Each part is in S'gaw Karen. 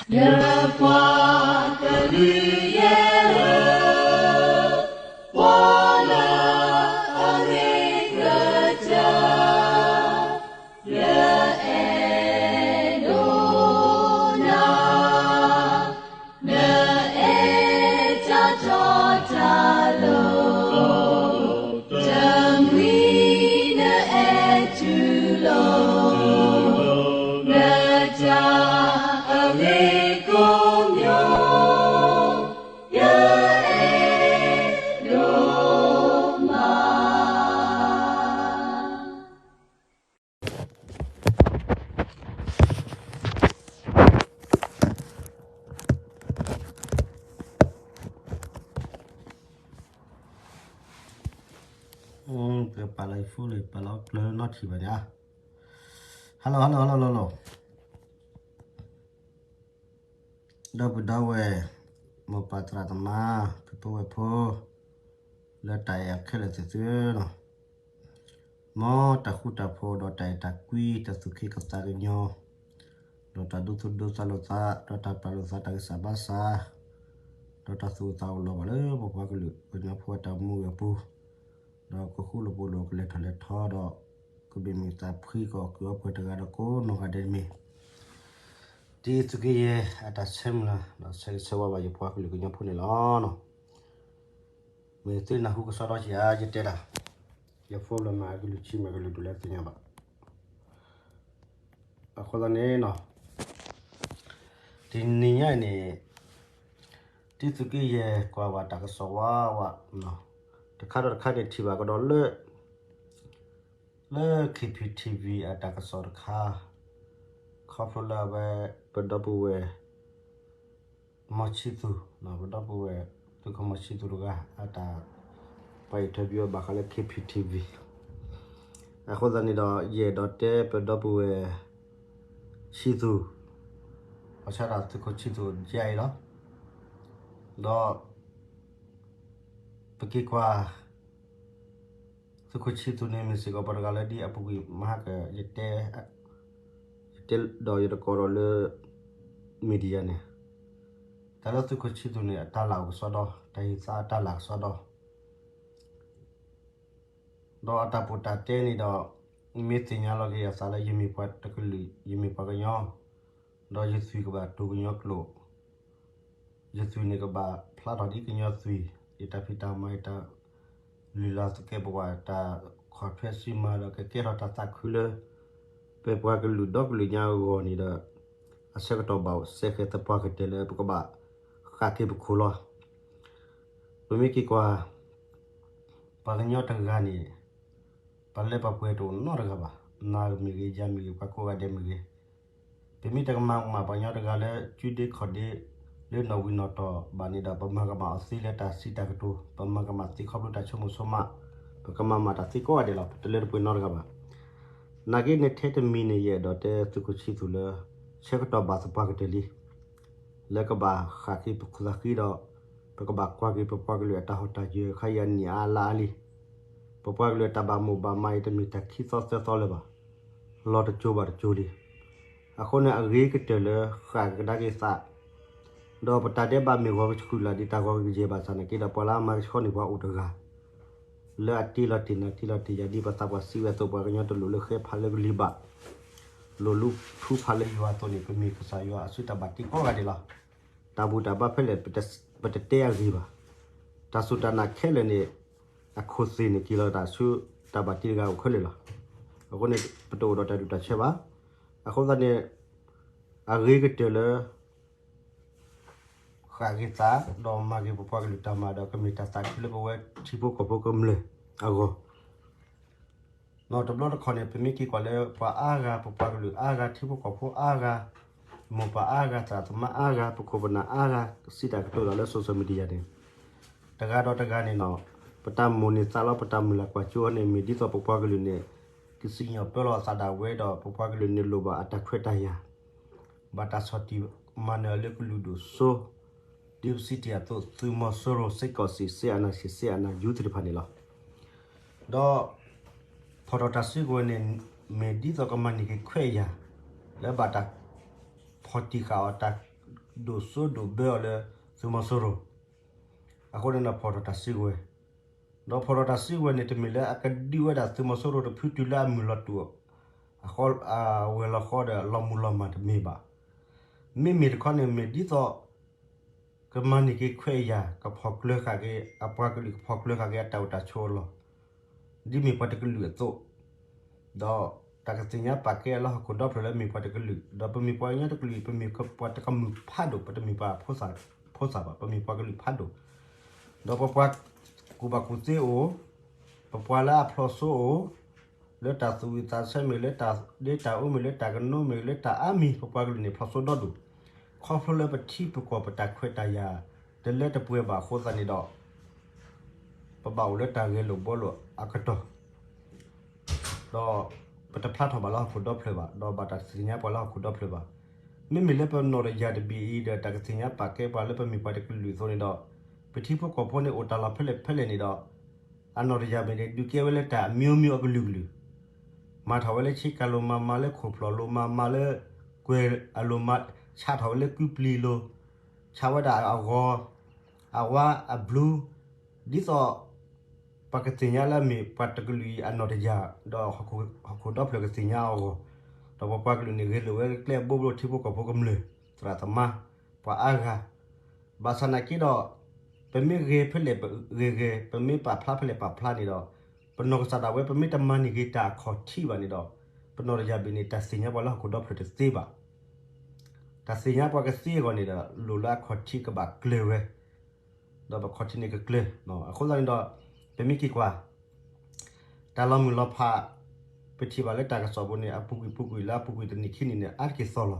ယပှၤကလုာ်ယဲဧၢ, ပှၤလၢအဂ့ၤကစၢ်, ယအဲၣ်ဒိးနၤ, နအဲၣ်တၢ်တီတၢ်လိၤ, တမှံၤနအဲၣ်ထူလီၤ, နတၢ်အဂ့ၤကိးမံၤ, ယအဲၣ်ဒိးမး. ပပာ်လီၤ phone လၢပာ်လီၤကျၢၤနီၢ်ထံၣ်ဘၣ်န့ၣ်, hello hello hello hello, ဒီပုၢ်ဒီဝဲၢ်, မိၢ်ပၢ်သရၣ်သမါ, ပုၢ်ဖိဝဲၢ်ဖိ, လၢတၢ်အဲၣ်အခဲလၢာ်သ့ၣ်သုဧၢ, မ်တၢ်ဃူတၢ်ဖိးဒီးတၢ်အဲၣ်တၢ်ကွံ တၢ်သူၣ်က့ၤကသးကညီၤ, ဒီးတၢ်ဒိသူၣ်ဒိသးလိာ်သး ဒီးတၢ်ပာ်လိာ်သးတၢ်ဂံၢ်စၢ်ဘါစၢ်, ဒီးတၢ်သူၣ်အိၣ်သးအိၣ်လီၤဘၣ်လၢပပှၤကလုာ်ကညီဖိအတၢ်အိၣ်မူအပူၤ, ဒီးကဃူလိာ်ဖိးလိာ်ကလဲၤထီၣ်လဲၤထီဒီး ကဘၣ်မ့ၢ်သးဖှံကီၢ်ကုၢ်အီပှဲၤတဂၤဒီးကိးနီၢ်ဂၤဒဲးတမံၤ, ဒ်သုးက့ယဲၢ်အတၢ်ဆၢမုၢ်လၢ် ဒီးဆၢဂ့ၤဆၢဝါဘၣ်ယပှၤကလုာ်ကညီဖိန့ၣ်လီၤ. မ့ၢ်သုနၢ်ဟူကစီဒီက့ၤဧါ ယတဲတၢ်, ယphoneလၢမၤအကလုၢ်ဆံ မၤကလုၢ်ဒိၣ်လၢသ့ၣ်ညါဘၣ်. အဃိသတးန့ၣ်, တနံၤညါအံၤန့ၣ်, ဒ်သုးက့ယဲၢ်ကွၢ်ဘၣ်တၢ်ကစီၣ်ဝးဝး, တခါဒီးတခါန့ၣ်ထံၣ်ဘၣ်ကဒီးလၢ လၢ K P T V အတၢ်ကစီၣ်တခါ, ခီဖျိလၢအဝဲ ပဒီပုၢ်ဝဲၢ် မီၤဆံသူၣ်, ပဒီပုၢ်ဝဲၢ် သုးခိၣ်မီၤဆံသူၣ်တဂၤ အတၢ် ပှၤ interview ဘၣ်ဃးလၢ K P T V အဃိသတးန့ၣ်ဒီး ယအဲၣ်ဒိးတဲပဒီပုၢ်ဝဲၢ် ဆံသူၣ်, ဘၣ်ဆၣ်ဒီးသုးခိၣ်ဆံသူၣ်ယါအံၤလီၤ. ဒီး ပက့ၤကွၢ် သုးခိၣ်ဆံသူၣ်န့ၣ် မ့ၢ်စ့ၢ်ကီးပှၤတဂၤလၢဒ်အပူၤကွံာ်မဟါက ယတဲ, ယတဲဒီးယတကိးဒီးလၢ media န့ၣ်, တၢ်လၢသုးခိၣ်ဆံသူၣ်န့ၣ် အတၢ်လၢ်အိၣ်ကစီဒီ, တၢ်ဟ့ၣ်သါအတၢ်လၢ်ကစီဒီ ဒီးအတၢ်ပူတၢ်တဲန့ၣ်ဒီး မ့ၢ်သ့ၣ်ညါလီၤက့ၤအသးလၢယမ့ၢ်ပှၤတကလုာ်, ယမ့ၢ်ပှၤကညီ, ဒီးယသွံၣ်ကဘၣ်တူၢ်ကညီကျိာ်, ယသွံၣ်န့ၣ်ကဘၣ်ဖျါထီၣ်ဒ်ကညီသွံၣ်, ယတၢ်ဖံးတၢ်မၤ ယတၢ်လုၢ်လၢ်သကဲာ်ပဝး တၢ်ခီၣ်ထွဲစုမၤဒီးကကဲထီၣ်တၢ်သးခုလၢ ပပှၤကလုာ်ဒီကလုာ်ညါအဂီၢ်န့ၣ်ဒီး အဆၢကတီၢ်ဘၣ်အိၣ်စဲဃဲၤသပှၢ်ကတၢၢ်လၢပကဘၣ်ဃၣ်က့ၤပခိၣ်လီၤ. ပမ့ၢ်က့ၤကွၢ် ပှၤကညီတဂၤန့ၣ် ပလဲၤပှၤပှဲၤတအိၣ်နီတဂၤဘၣ်, နၤမ့ၢ်ဂ့ၤ ယၤမ့ၢ်ဂ့ၤ ပှၤကိးဂၤဒဲးမ့ၢ်ဂ့ၤ, ပမ့ၢ်တကမၤကမၣ်ပှၤကညီတဂၤလၢ စုဒ့ခီၣ်ဒ့ လၢနီၣ်ဝံၤနီၣ်တီၢ်ဘၣ်န့ၣ်ဒီး ပမၤကမၣ်အီၤသ့လၢတၢ်စံးတၢ်ကတိၤ, ပမၤကမၣ်သ့ခီဖျိတၢ်ဆိကမိၣ်ဆိကမး, ပကမၤမၤတၢ်သ့ကိးဂၤဒဲးလီၤ, ပတလၢတပှဲၤနီတဂၤဘၣ်. နာ်က့န့ၣ်ထဲတမံၤန့ၣ် ယအဲၣ်ဒိးတဲသုးခိၣ်ဆံသူၣ်လၢ ဆၢကတီၢ်ဘၣ်သပှၢ်ကတၢၢ်လံ လၢကဘၣ်ဃၣ်က့ၤပခိၣ်သးဃံဒီး ပကဘၣ်ကွၢ်က့ၤပပှၤကလုာ်အတၢ်ဟီၣ်တၢ်ယၢၤခါယၤနံၣ်အါလါအါလံ. ပပှၤကလုာ်အတၢ်ဘၣ်မိၣ်ဘၣ်မးအံၤတမ့ၢ်တၢ်ခံသီသၢသီလၢၤဘၣ်, လီၤတကၠိဘၣ်တကၠိလံ. အဃိန့ၣ် အဂ့ၤကတၢၢ်လၢဃၣ်ကဒါက့ၤသး ဒီးပတၢ်ဒဲးဘးမ့ၢ်ဂီၤကဆူၣ်လၢ်ဒ်တၢ်ဂီၤကယဲၢ်ဘၣ်ဆၣ်နာ်က့ဒီး ပှၤလၢအမၤကဆှီန့ၢ်ပှၤအိၣ်တဂၤ လၢအတ့လီၤတ့ၢ်နၤတ့လီၤတ့ၢ်ယၤဒ်ပသးပှၢ်စံးဝဲအသိး ပှၤကညီတလိၣ်လၢဃဲဖးလၢကလံၤဘၣ်, လိၣ်လူထူဖးလၢယွၤအသိးန့ၣ် ပမ့ၢ်ကစၢ်ယွၤအစုတၢ်ဘၣ်တ့ကိးဂၤဒဲးလီၤ. တၢ်ဘူၣ်တၢ်ဘါဖဲလဲၣ် ပတတဲအဂ့ၢ်ဘၣ်. တၢ်စူၢ်တၢ်နာ်ခဲလၢာ်န့ၣ် အခိၣ်သ့ၣ်န့ၣ်က့ၤလီၤတၢ်ဆူတၢ်ဘၣ်တ့တဂၤအိၣ်ခဲလၢာ်လီၤ. အဃိန့ၣ် ပတအိၣ်ဒီးတၢ်ဒူၣ်တၢ်ဆၢဘၣ်. အဃိသတးန့ၣ် အဂ့ၤကတၢၢ်လၢ ဃၣ်က့ၤသး ဒီးမၤက့ၤပပှၤကလုာ်တၢ်မၤဒီး ကမ့ၢ်တၢ်သးခုလၢပဝဲထံဖိကီၢ်ဖိကမျၢၢ်အဂီၢ်. နီၢ်တဘျီတခီၣ်န့ၣ် ပမ့ၢ်က့ၤကွၢ်လၢပှၤအါဂၤ ပပှၤကလုာ်အါဂၤ ထံဖိကီၢ်ဖိအါဂၤ မိၢ်ပၢ်အါဂၤ သရၣ်သမါအါဂၤ ပခိၣ်ပနၢ်အါဂၤ စံးတၢ်ကတိၤဒီးလၢ social media န့ၣ် တဂၤဒီးတဂၤန့ၣ်နီၤ ပတၢ်မိၣ်န့ၢ်သးလီၤ ပတၢ်မုၢ်လၢ်ကွၢ်စိအီၤန့ၣ် မ့ၢ်ဒ်သိးပပှၤကလုာ်န့ၣ် ကစံၣ်ညီၣ်ပၢလီၤအသးဒၣ်ဝဲဒီး ပပှၤကလုာ်န့ၣ်လိၣ်ဘၣ်အတၢ်ခွဲးတၢ်ယာ် ဘၣ်တၢ်ဆီၣ်တံၢ်မၤနၢၤလၢကလုာ်ဒိၣ်စိ ဒ်ပစံးတ့ၢ်အသိး သုးမီၤစိရိၤ စစ်ကောင်စီ စစ်အာဏာရှင် စစ်အာဏာယူ သ့ၣ်တဖၣ်န့ၣ်လီၤ. ဒီး ဖီၣ်ထီၣ်တၢ်စုကဝဲၤန့ၣ် မ့ၢ်ဒ်သိးကမၤန့ၢ်က့ၤခွဲးယာ် လၢဘၣ်တၢ်ဖီၣ်တံၢ်ဃာ်အီၤ တၢ် ဒိၣ်စိဒိၣ်ဘၢအီၤလၢသုးမီၤစိရိၤ, အဃိန့ၣ်ဒီးဖီၣ်ထီၣ်တၢ်စုကဝဲၤ, ဒီးဖီၣ်ထီၣ်တၢ်စုကဝဲၤန့ၣ် တမ့ၢ်လၢအကဒုးဝဲဒၣ်သုးမီၤစိရိၤတဖုတုၤလၢအမုၢ်လီၤတူာ် အဝဲၤလီၤဃီဒီးလီၤမုၢ်လီၤမၢ်တမ့ၢ်ဘၣ်. မ့မ့ၢ်တခီန့ၣ်မ့ၢ်ဒ်သိး ကမၤန့ၢ်က့ၤခွဲးယာ် ကဖီၣ်ကျၢၤဃာ်က့ၤ အပှၤကလုာ်ကဖီၣ်ကျၢၤဃာ်က့ၤအတၢ်အိၣ်တၢ်ဆိးအလီၢ် ဒ်မ့ၢ်ပှၤတကလုာ်အသိး, ဒီးတၢ်ကသ့ၣ်ညါပာ်ကဲအလၢဟီၣ်ခိၣ်ဒီဖျၢၣ်လၢမ့ၢ်ပှၤတကလုာ်, ဒီးပမ့ၢ်ပှၤကညီတကလုာ် ပမ့ၢ်ပှၤတကမုာ်ဖးဒိၣ်, ပတမ့ၢ်ပှၤဖိသၣ်ဘၣ်, ပမ့ၢ်ပှၤကလုာ်ဖးဒိၣ်, ဒီးပပှၤကူၣ်ဘၣ်ကူၣ်သ့အိၣ်, ပပှၤလၢအဖျိးစိအိၣ်, လၢတၢ်သူၣ်ဝံၣ်သးဆၢမ့ၢ်, လၢတၢ်ဒ့တၢ်အူမ့ၢ်, လၢတၢ်ကနိမ့ၢ်, လၢတၢ်အါမံၤ ပပှၤကလုာ်န့ၣ်ဖျိးစိဒီဒိၣ်, ခီဖျိလၢပထံပကီၢ်ပတၢ်ခွဲးတၢ်ယာ် တလၢတပှဲၤဘၣ်အဃိသတးန့ၣ်ဒီး ပဘၣ်အိၣ်လၢတၢ်ဂဲၤလိာ်ဘှီလိာ်အကတီၢ်, ဒီးပတဖျါထီၣ်ဘၣ်လၢဟီၣ်ခိၣ်ဒီဖျၢၣ်ဘၣ်, ဒီးဘၣ်တၢ်သ့ၣ်ညါပှၤလၢဟီၣ်ခိၣ်ဒီဖျၢၣ်ဘၣ်. မ့မ့ၢ်လၢပနီၣ်တယၢ်တဘ့ၣ်အံၤဒီး တၢ်ကသ့ၣ်ညါပာ်ကဲပှၤလၢပမ့ၢ်ပှၤတကလုာ်အသိးန့ၣ်ဒီး ပထံဖိကီၢ်ဖိန့ၣ်အိၣ်တၢ်လီၢ်ဖဲလဲၣ်ဖဲလဲၣ်န့ၣ်ဒီး အနီၣ်တယၢ်ဘ့ၣ်န့ၣ် ဒုးကဲဝဲလၢတၢ်အမျိုးမျိုးအကလုာ်ကလုာ်, မၤထီၣ်ဝဲလၢဆ့ကၤလိၤမၤ, မၤလၢခိၣ်ဖျီၣ်လိၤမၤ, မၤလၢကွဲၤအလိၤမၤ, ဆးထီၣ်ဝဲလၢကုပျံၤလိၤ, ဆးဝဲဒၣ်အဂီၤ, အဝါအဘျူး, ဒ်သိး ပှၤကသ့ၣ်ညါလၢအမ့ၢ်ပှၤတကလုာ်အံၤအနီၣ်တယၢ်, ဒီးဟီၣ်ခိၣ်ဒီဖျၢၣ်ကသ့ၣ်ညါအဂီၢ်, ဒီးပပှၤကလုာ်န့ၣ်ဂဲၤလိာ်ဝဲကျဲအဘိဘိ ထံဖိကီၢ်ဖိကမျၢၢ်, သရၣ်သမါ, ပှၤအါဂၤ, ဘၣ်ဆၣ်နာ်က့ဒီး ပမ့ၢ်ဂဲၤဖဲလဲၣ်ဂဲၤဂဲၤ, ပမ့ၢ်ပာ်ဖျါဖဲလဲၣ်ပာ်ဖျါန့ၣ်ဒီး ပနီၢ်ကစၢ်ဒၣ်ဝဲ ပမ့ၢ်တမၤန့ၢ်က့ၤတၢ်အခီၣ်ထံးဘၣ်န့ၣ်ဒီး ပနီၣ်တယၢ်ဘ့ၣ်န့ၣ် တၢ်သ့ၣ်ညါပှၤလၢဟီၣ်ခိၣ်ဒီဖျၢၣ်တသ့ဘၣ်. တၢ်သ့ၣ်ညါပှၤကသ့အဂီၢ်န့ၣ်ဒီး လိၣ်လၢအခီၣ်ထံးကဘၣ်ကျၢၤဝဲ, ဒီးပခီၣ်ထံးန့ၣ်ကကျၢၤ, အဃိသတးန့ၣ်ဒီး ပမ့ၢ်က့ၤကွၢ် တၢ်လီၤမုၢ်လီၤဖး ပထံၣ်ဘၣ်လၢတၢ်ကစီၣ်ပူၤန့ၣ် အပူၤကွံာ်ပူၤကွံာ်လၢအပူၤကွံာ်တနံၣ်ခံနံၣ်န့ၣ် အါတက့ၢ်သီလီၤ.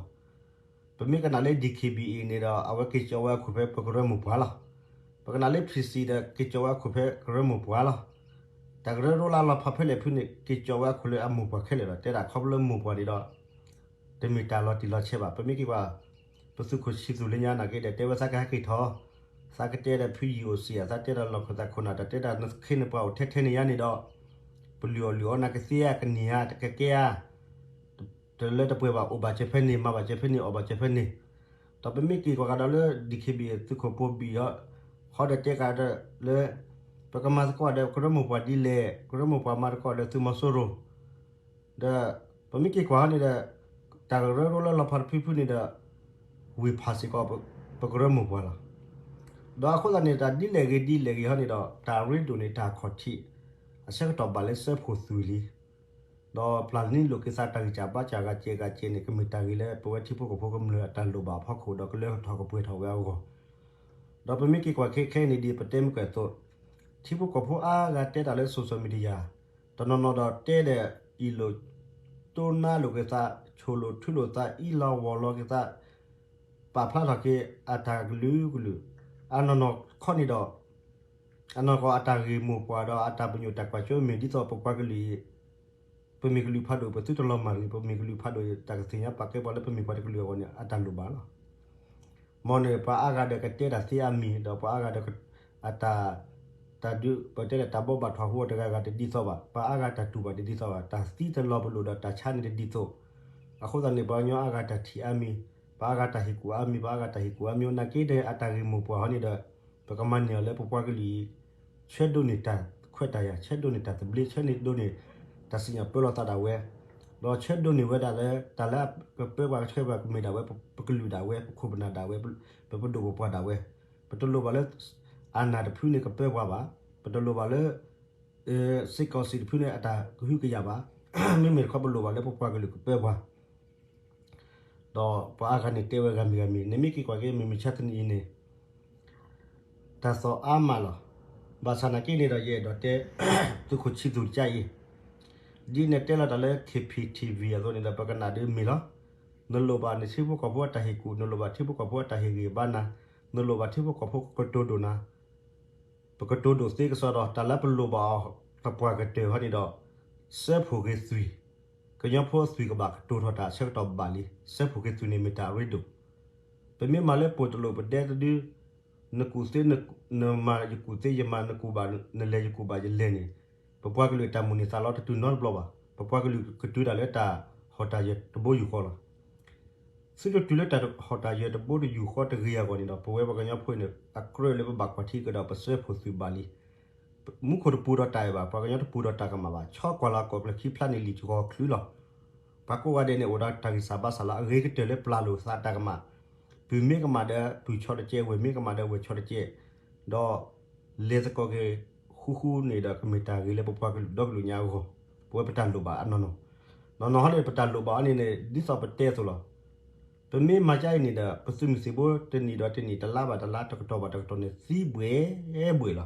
ပမ့ၢ်ကနၣ်လၢ DKBA န့ၣ်ဒီး အဝဲက့ၤကၠီဝဲအခိၣ်ဖဲပကရၢမိၢ်ပှၢ်လီၤ. ပကနၣ်လၢ PC ဒီး က့ၤကၠီဝဲအခိၣ်ဖဲကရၢမိၢ်ပှၢ်လီၤ. တၢ်ကရၢရိလၢအလီၤဖးဖဲလဲၣ်ဖုန့ၣ် က့ၤကၠီဝဲအခိၣ်လၢအမိၢ်ပှၢ်ခဲလၢာ်ဒီး တဲဒၣ်ခီဖျိလၢမိၢ်ပှၢ်န့ၣ်ဒီး တမ့ၢ်တၢ်လီၤတံၢ်လီၤဆဲးဘၣ်. ပမ့ၢ်က့ၤကွၢ် ပသုးခိၣ်ဆံသူၣ်လၢညါနာ်က့ဒီး တဲဝဲသးကဟဲက့ၤထီၣ်, သးကတဲဒီးဖုယံၤအိၣ်စံးဧါ, သးတဲဒီးလီၢ်ခၢၣ်သးခိၣ်နၢ် တၢ်တဲဒၣ်နခ့နပှၤအိၣ်ထဲထဲန့ၣ်ယါန့ၣ်ဒီး ပလုၢ်အီၣ်လုၢ်အီနၤကသ့ဧါ ကန့ၢ်ဧါ ကကဲဧါ တလၢတပှဲၤဘၣ် အိၣ်ဘၣ်စၢၤဖဲန့ၣ် မၤဘၣ်စၢၤဖဲန့ၣ် အီၣ်ဘၣ်စၢၤဖဲန့ၣ်, ဒီးပမ့ၢ်က့ၤကွၢ်ကဒီးလၢ DKBA သုးခိၣ်ပိဘံၣ်ဒီး ဃီဒီးတဲကဒီးလၢ ပကမၤသကိးဒီးကရၢမိၢ်ပှၢ်ဒ်လဲၣ်, ကရၢမိၢ်ပှၢ်မၤသကိးဒီးသုးမီၤစိရိၤ, ဒီးပမ့ၢ်က့ၤကွၢ်ဟီန့ၣ်ဒီး တၢ်ကရၢရိလၢလီၤဖးတဖုဖုန့ၣ်ဒီး ဝ့ၢ်ဖးစ့ၢ်ကီး ပကရၢမိၢ်ပှၢ်လီၤ. ဒီးအဃိသတးန့ၣ် တၢ်ဒ်လဲၣ်ဂ့ၤဒ်လဲၣ်ဂ့ၤဟီန့ၣ်ဒီး တၢ်ရ့ဒိၣ်န့ၣ် တၢ်ခီၣ်ထံး အဆၢကတီၢ်ဘၣ်လၢစၢဖှိၣ်သွံၣ်လံ ဒီးပျၢ်နံလိာ်က့ၤသးတၢ်ဂံၢ်စၢ်ဘါစၢ်ဂၤစဲးဂၤစဲးန့ၣ် ကမ့ၢ်တၢ်ဂ့ၤလၢပဝဲထံဖိကီၢ်ဖိကမျၢၢ်အတၢ်လိၣ်ဘၣ်အဖီခိၣ်ဒီးကလၢထီၣ်ကပှဲၤထီၣ်ဝဲအဂီၢ်, ဒီးပမ့ၢ်က့ၤကွၢ်ခဲခဲအံၤန့ၣ်ဒ်ပတဲမုၢ်ကၢၢ်အသိး, ထံဖိကီၢ်ဖိအါဂၤတဲတၢ်လၢ social media, တနီၤနီၤဒီးတဲဒီးအံၣ်လိာ် တိၢ်နါလိာ်က့ၤသး, ဆိၣ်လိာ်ထုလိာ်သး, အံၣ်လီၤဝီၤလီၤက့ၤသး, ပာ်ဖျါထီၣ်က့ၤအတၢ်ကလုာ်ကလုာ်, အနီၢ်နီၢ်ခီန့ၣ်ဒီး အနီၢ်ကီၢ်အတၢ်ဂ့ၢ်မိၢ်ပှၢ်ဒီးအတၢ်ပညိၣ်တၢ်ကွၢ်စိမ့ၢ်ဒ်သိးပပှၤကလုာ်အံၤ, ပမ့ၢ်ကလုာ်ဖးဒိၣ် ပသုတလီၤမၢ်တဂ့ၤ, ပမ့ၢ်ကလုာ်ဖးဒိၣ်အံၤ တၢ်ကသ့ၣ်ညါပာ်ကဲပှၤလၢပမ့ၢ်ပှၤတကလုာ်အဂီၢ်န့ၣ် အတၢ်လိၣ်ဘၣ်လီၤ. မ်န့ၣ် ပှၤအါဂၤဒီးကတဲတၢ်သ့အါမံၤ ဒီးပှၤအါဂၤဒီး အတၢ် တၢ်ဒုး ပတဲလၢတၢ်ဘီဘၣ်ထွဲဟူးတဂၤဂၤတဒ်သိးဘၣ်, ပှၤအါဂၤတၢ်တူၢ်ဘၣ်တဒ်သိးဘၣ်, တၢ်သံတလီၤပလိာ်ဒီးတၢ်ဆါန့ၣ်တဒ်သိး, အဃိသတးန့ၣ် ပှၤကညီအါဂၤတၢ်ထံၣ်အါမံၤ, ပှၤအါဂၤတၢ်ဟ့ၣ်ကူၣ်အါမံၤ, ပှၤအါဂၤတၢ်ဟ့ၣ်ကူၣ်အါမံၤ, နာ်က့ဒီးအတၢ်ဂ့ၢ်မိၢ်ပှၢ်ဟီန့ၣ်ဒီး ပကမၤန့ၢ်အီၤလၢပပှၤကလုာ်အံၤ ဆၢဒိးန့ၢ်တၢ်ခွဲးတၢ်ယာ်, ဆၢဒိးန့ၢ်တၢ်သဘျ့, ဆၢဒိးန့ၢ်တၢ်စံၣ်ညီၣ်ပၢလီၤသးဒၣ်ဝဲ, ဒီးဆၢဒိးန့ၢ်ဝဲဒၣ်လၢ တၢ်လၢကပၢပှၤကဆှၢပှၤကမ့ၢ်ဒၣ်ဝဲ ပကလုာ်ဒၣ်ဝဲ, ပခိၣ်ပနၢ်ဒၣ်ဝဲ, ပပဒိၣ်ပပှၢ်ဒၣ်ဝဲ, ပတလိၣ်ဘၣ်လၢ အာဏာတဖုန့ၣ်ကပၢပှၤဘၣ်, ပတလိၣ်ဘၣ်လၢ စစ်ကောင်စီတဖုန့ၣ် အတၢ်ကဟုကယာ်ဘၣ်, မ့မ့ၢ်တခီပလိၣ်ဘၣ်လၢပပှၤကလုာ်ကပၢပှၤ ဒီးပှၤအါဂၤန့ၣ်တဲဝဲဂၤမံၤဂၤမံၤ, နမ့ၢ်က့ၤကွၢ်က့ၤ မုၢ်မဆါတနံၤအံၤန့ၣ် တၢ်သီၣ်အါမးလီၤ. ဘၣ်ဆၣ်နာ်က့န့ၣ်ဒီး ယအဲၣ်ဒိးတဲ သုးခိၣ်ဆံသူၣ်တကါအံၤ, ဒ်နတဲလီၤတၢ်လၢ KPTV အသိးန့ၣ်ဒီး ပကနၣ်ဒုးမ့ၢ်လီၤ. နလိၣ်ဘၣ်နထံဖိကီၢ်ဖိအတၢ်ဟ့ၣ်ကူၣ်, နလိၣ်ဘၣ်ထံဖိကီၢ်ဖိအတၢ်ဟ့ၣ်ဂံၢ်ဘါနၤ, နလိၣ်ဘၣ်ထံဖိကီၢ်ဖိကကတိၤဒိၣ်နၤ ပကတိၤဒိၣ်သ့ကစီဒီး တၢ်လၢပလိၣ်ဘၣ်အီၤသပှၢ်ကတၢၢ်ဟီန့ၣ်ဒီး စၢဖှိၣ်ဂ့ၤသွံၣ်, ကညီဖိသွံၣ်ကဘၣ်ကတိၤထီၣ်တၢ်အဆၢကတီၢ်ဘၣ်လံ. စၢဖှိၣ်ဂ့ၤသွံၣ်န့ၣ်မ့ၢ်တၢ်အရ့ဒိၣ်. ပမ့ၢ်မၤလၢပိာ်တလိာ်ပဒဲတဒု, နကူၣ်သ့, နမၤယကူၣ်သ့, ယမၤ နကူၣ်ဘၣ်နလဲၤ ယကူၣ်ဘၣ်ယလဲၤန့ၣ်, ပပှၤကလုာ်အတၢ်မိၣ်န့ၢ်သးလီတတုၤနီတဘျီဘၣ်. ပပှၤကလုာ်ကတုၤဒၣ်လၢတၢ်ဟီၣ်တၢ်ယၢၤတဘိယူၢ်ဃီလီၤ. သုတတုၤလၢတၢ်ဟီၣ်တၢ်ယၢၤတဘိတယူၢ်ဃီတဂ့ၤအဂီၢ်န့ၣ်ဒီး ပဝဲပှၤကညီဖိန့ၣ် အကြၢးလၢပဘၣ်ကွၢ်ထံကဒီး ပစၢဖှိၣ်သုးဘၣ်လံ. မူခိၣ်တပူၤဒီးတၢ်အဲၣ်ဘၣ်, ပှၤကညီတပူၤဒီးတၢ်ကမၣ်ဘၣ်. ဆီကွၢ်လီၤကီၢ်ကျၢၢ်ခံဖျါန့ၣ် လံာ်ကီၤချုးလီၤ. ပှၤကိးဂၤဒဲးန့ၣ် အိၣ်ဒီးတၢ်ဂံၢ်စၢ်ဘါစၢ်လီၤ. အဂ့ၤကတၢၢ်လၢပျၢ်လိာ်သးတၢ်ကမၣ်, ပုၢ်မ့ၢ်ကမၣ်ဒီးပုၢ်ဆီတကဲး, ဝဲၢ်မ့ၢ်ကမၣ်ဒီးဝဲၢ်ဆီတကဲး, ဒီး လဲၤသကိးက့ၤဃူဃူန့ၣ်ဒီး ကမ့ၢ်တၢ်ဂ့ၤလၢပပှၤကလုာ်ဒီကလုာ်ညါအဂီၢ်, ပဝဲပတၢ်လိၣ်ဘၣ်အနီၢ်နီၢ်, နီၢ်နီၢ်ဟီန့ၣ် ပတၢ်လိၣ်ဘၣ်အီၤန့ၣ်န့ၣ် ဒ်သိးပတဲအသိးလီၤ. ပမ့ၢ်မၤကါအံၤန့ၣ်ဒီး ပသုးမုၢ်သံၣ်ဘိတနံၣ်ဒီးတနံၣ် တလါဘၣ်တလါ တကတီၢ်ဘၣ်တကတီၢ်န့ၣ် သံဘှဲဘှဲလီၤ.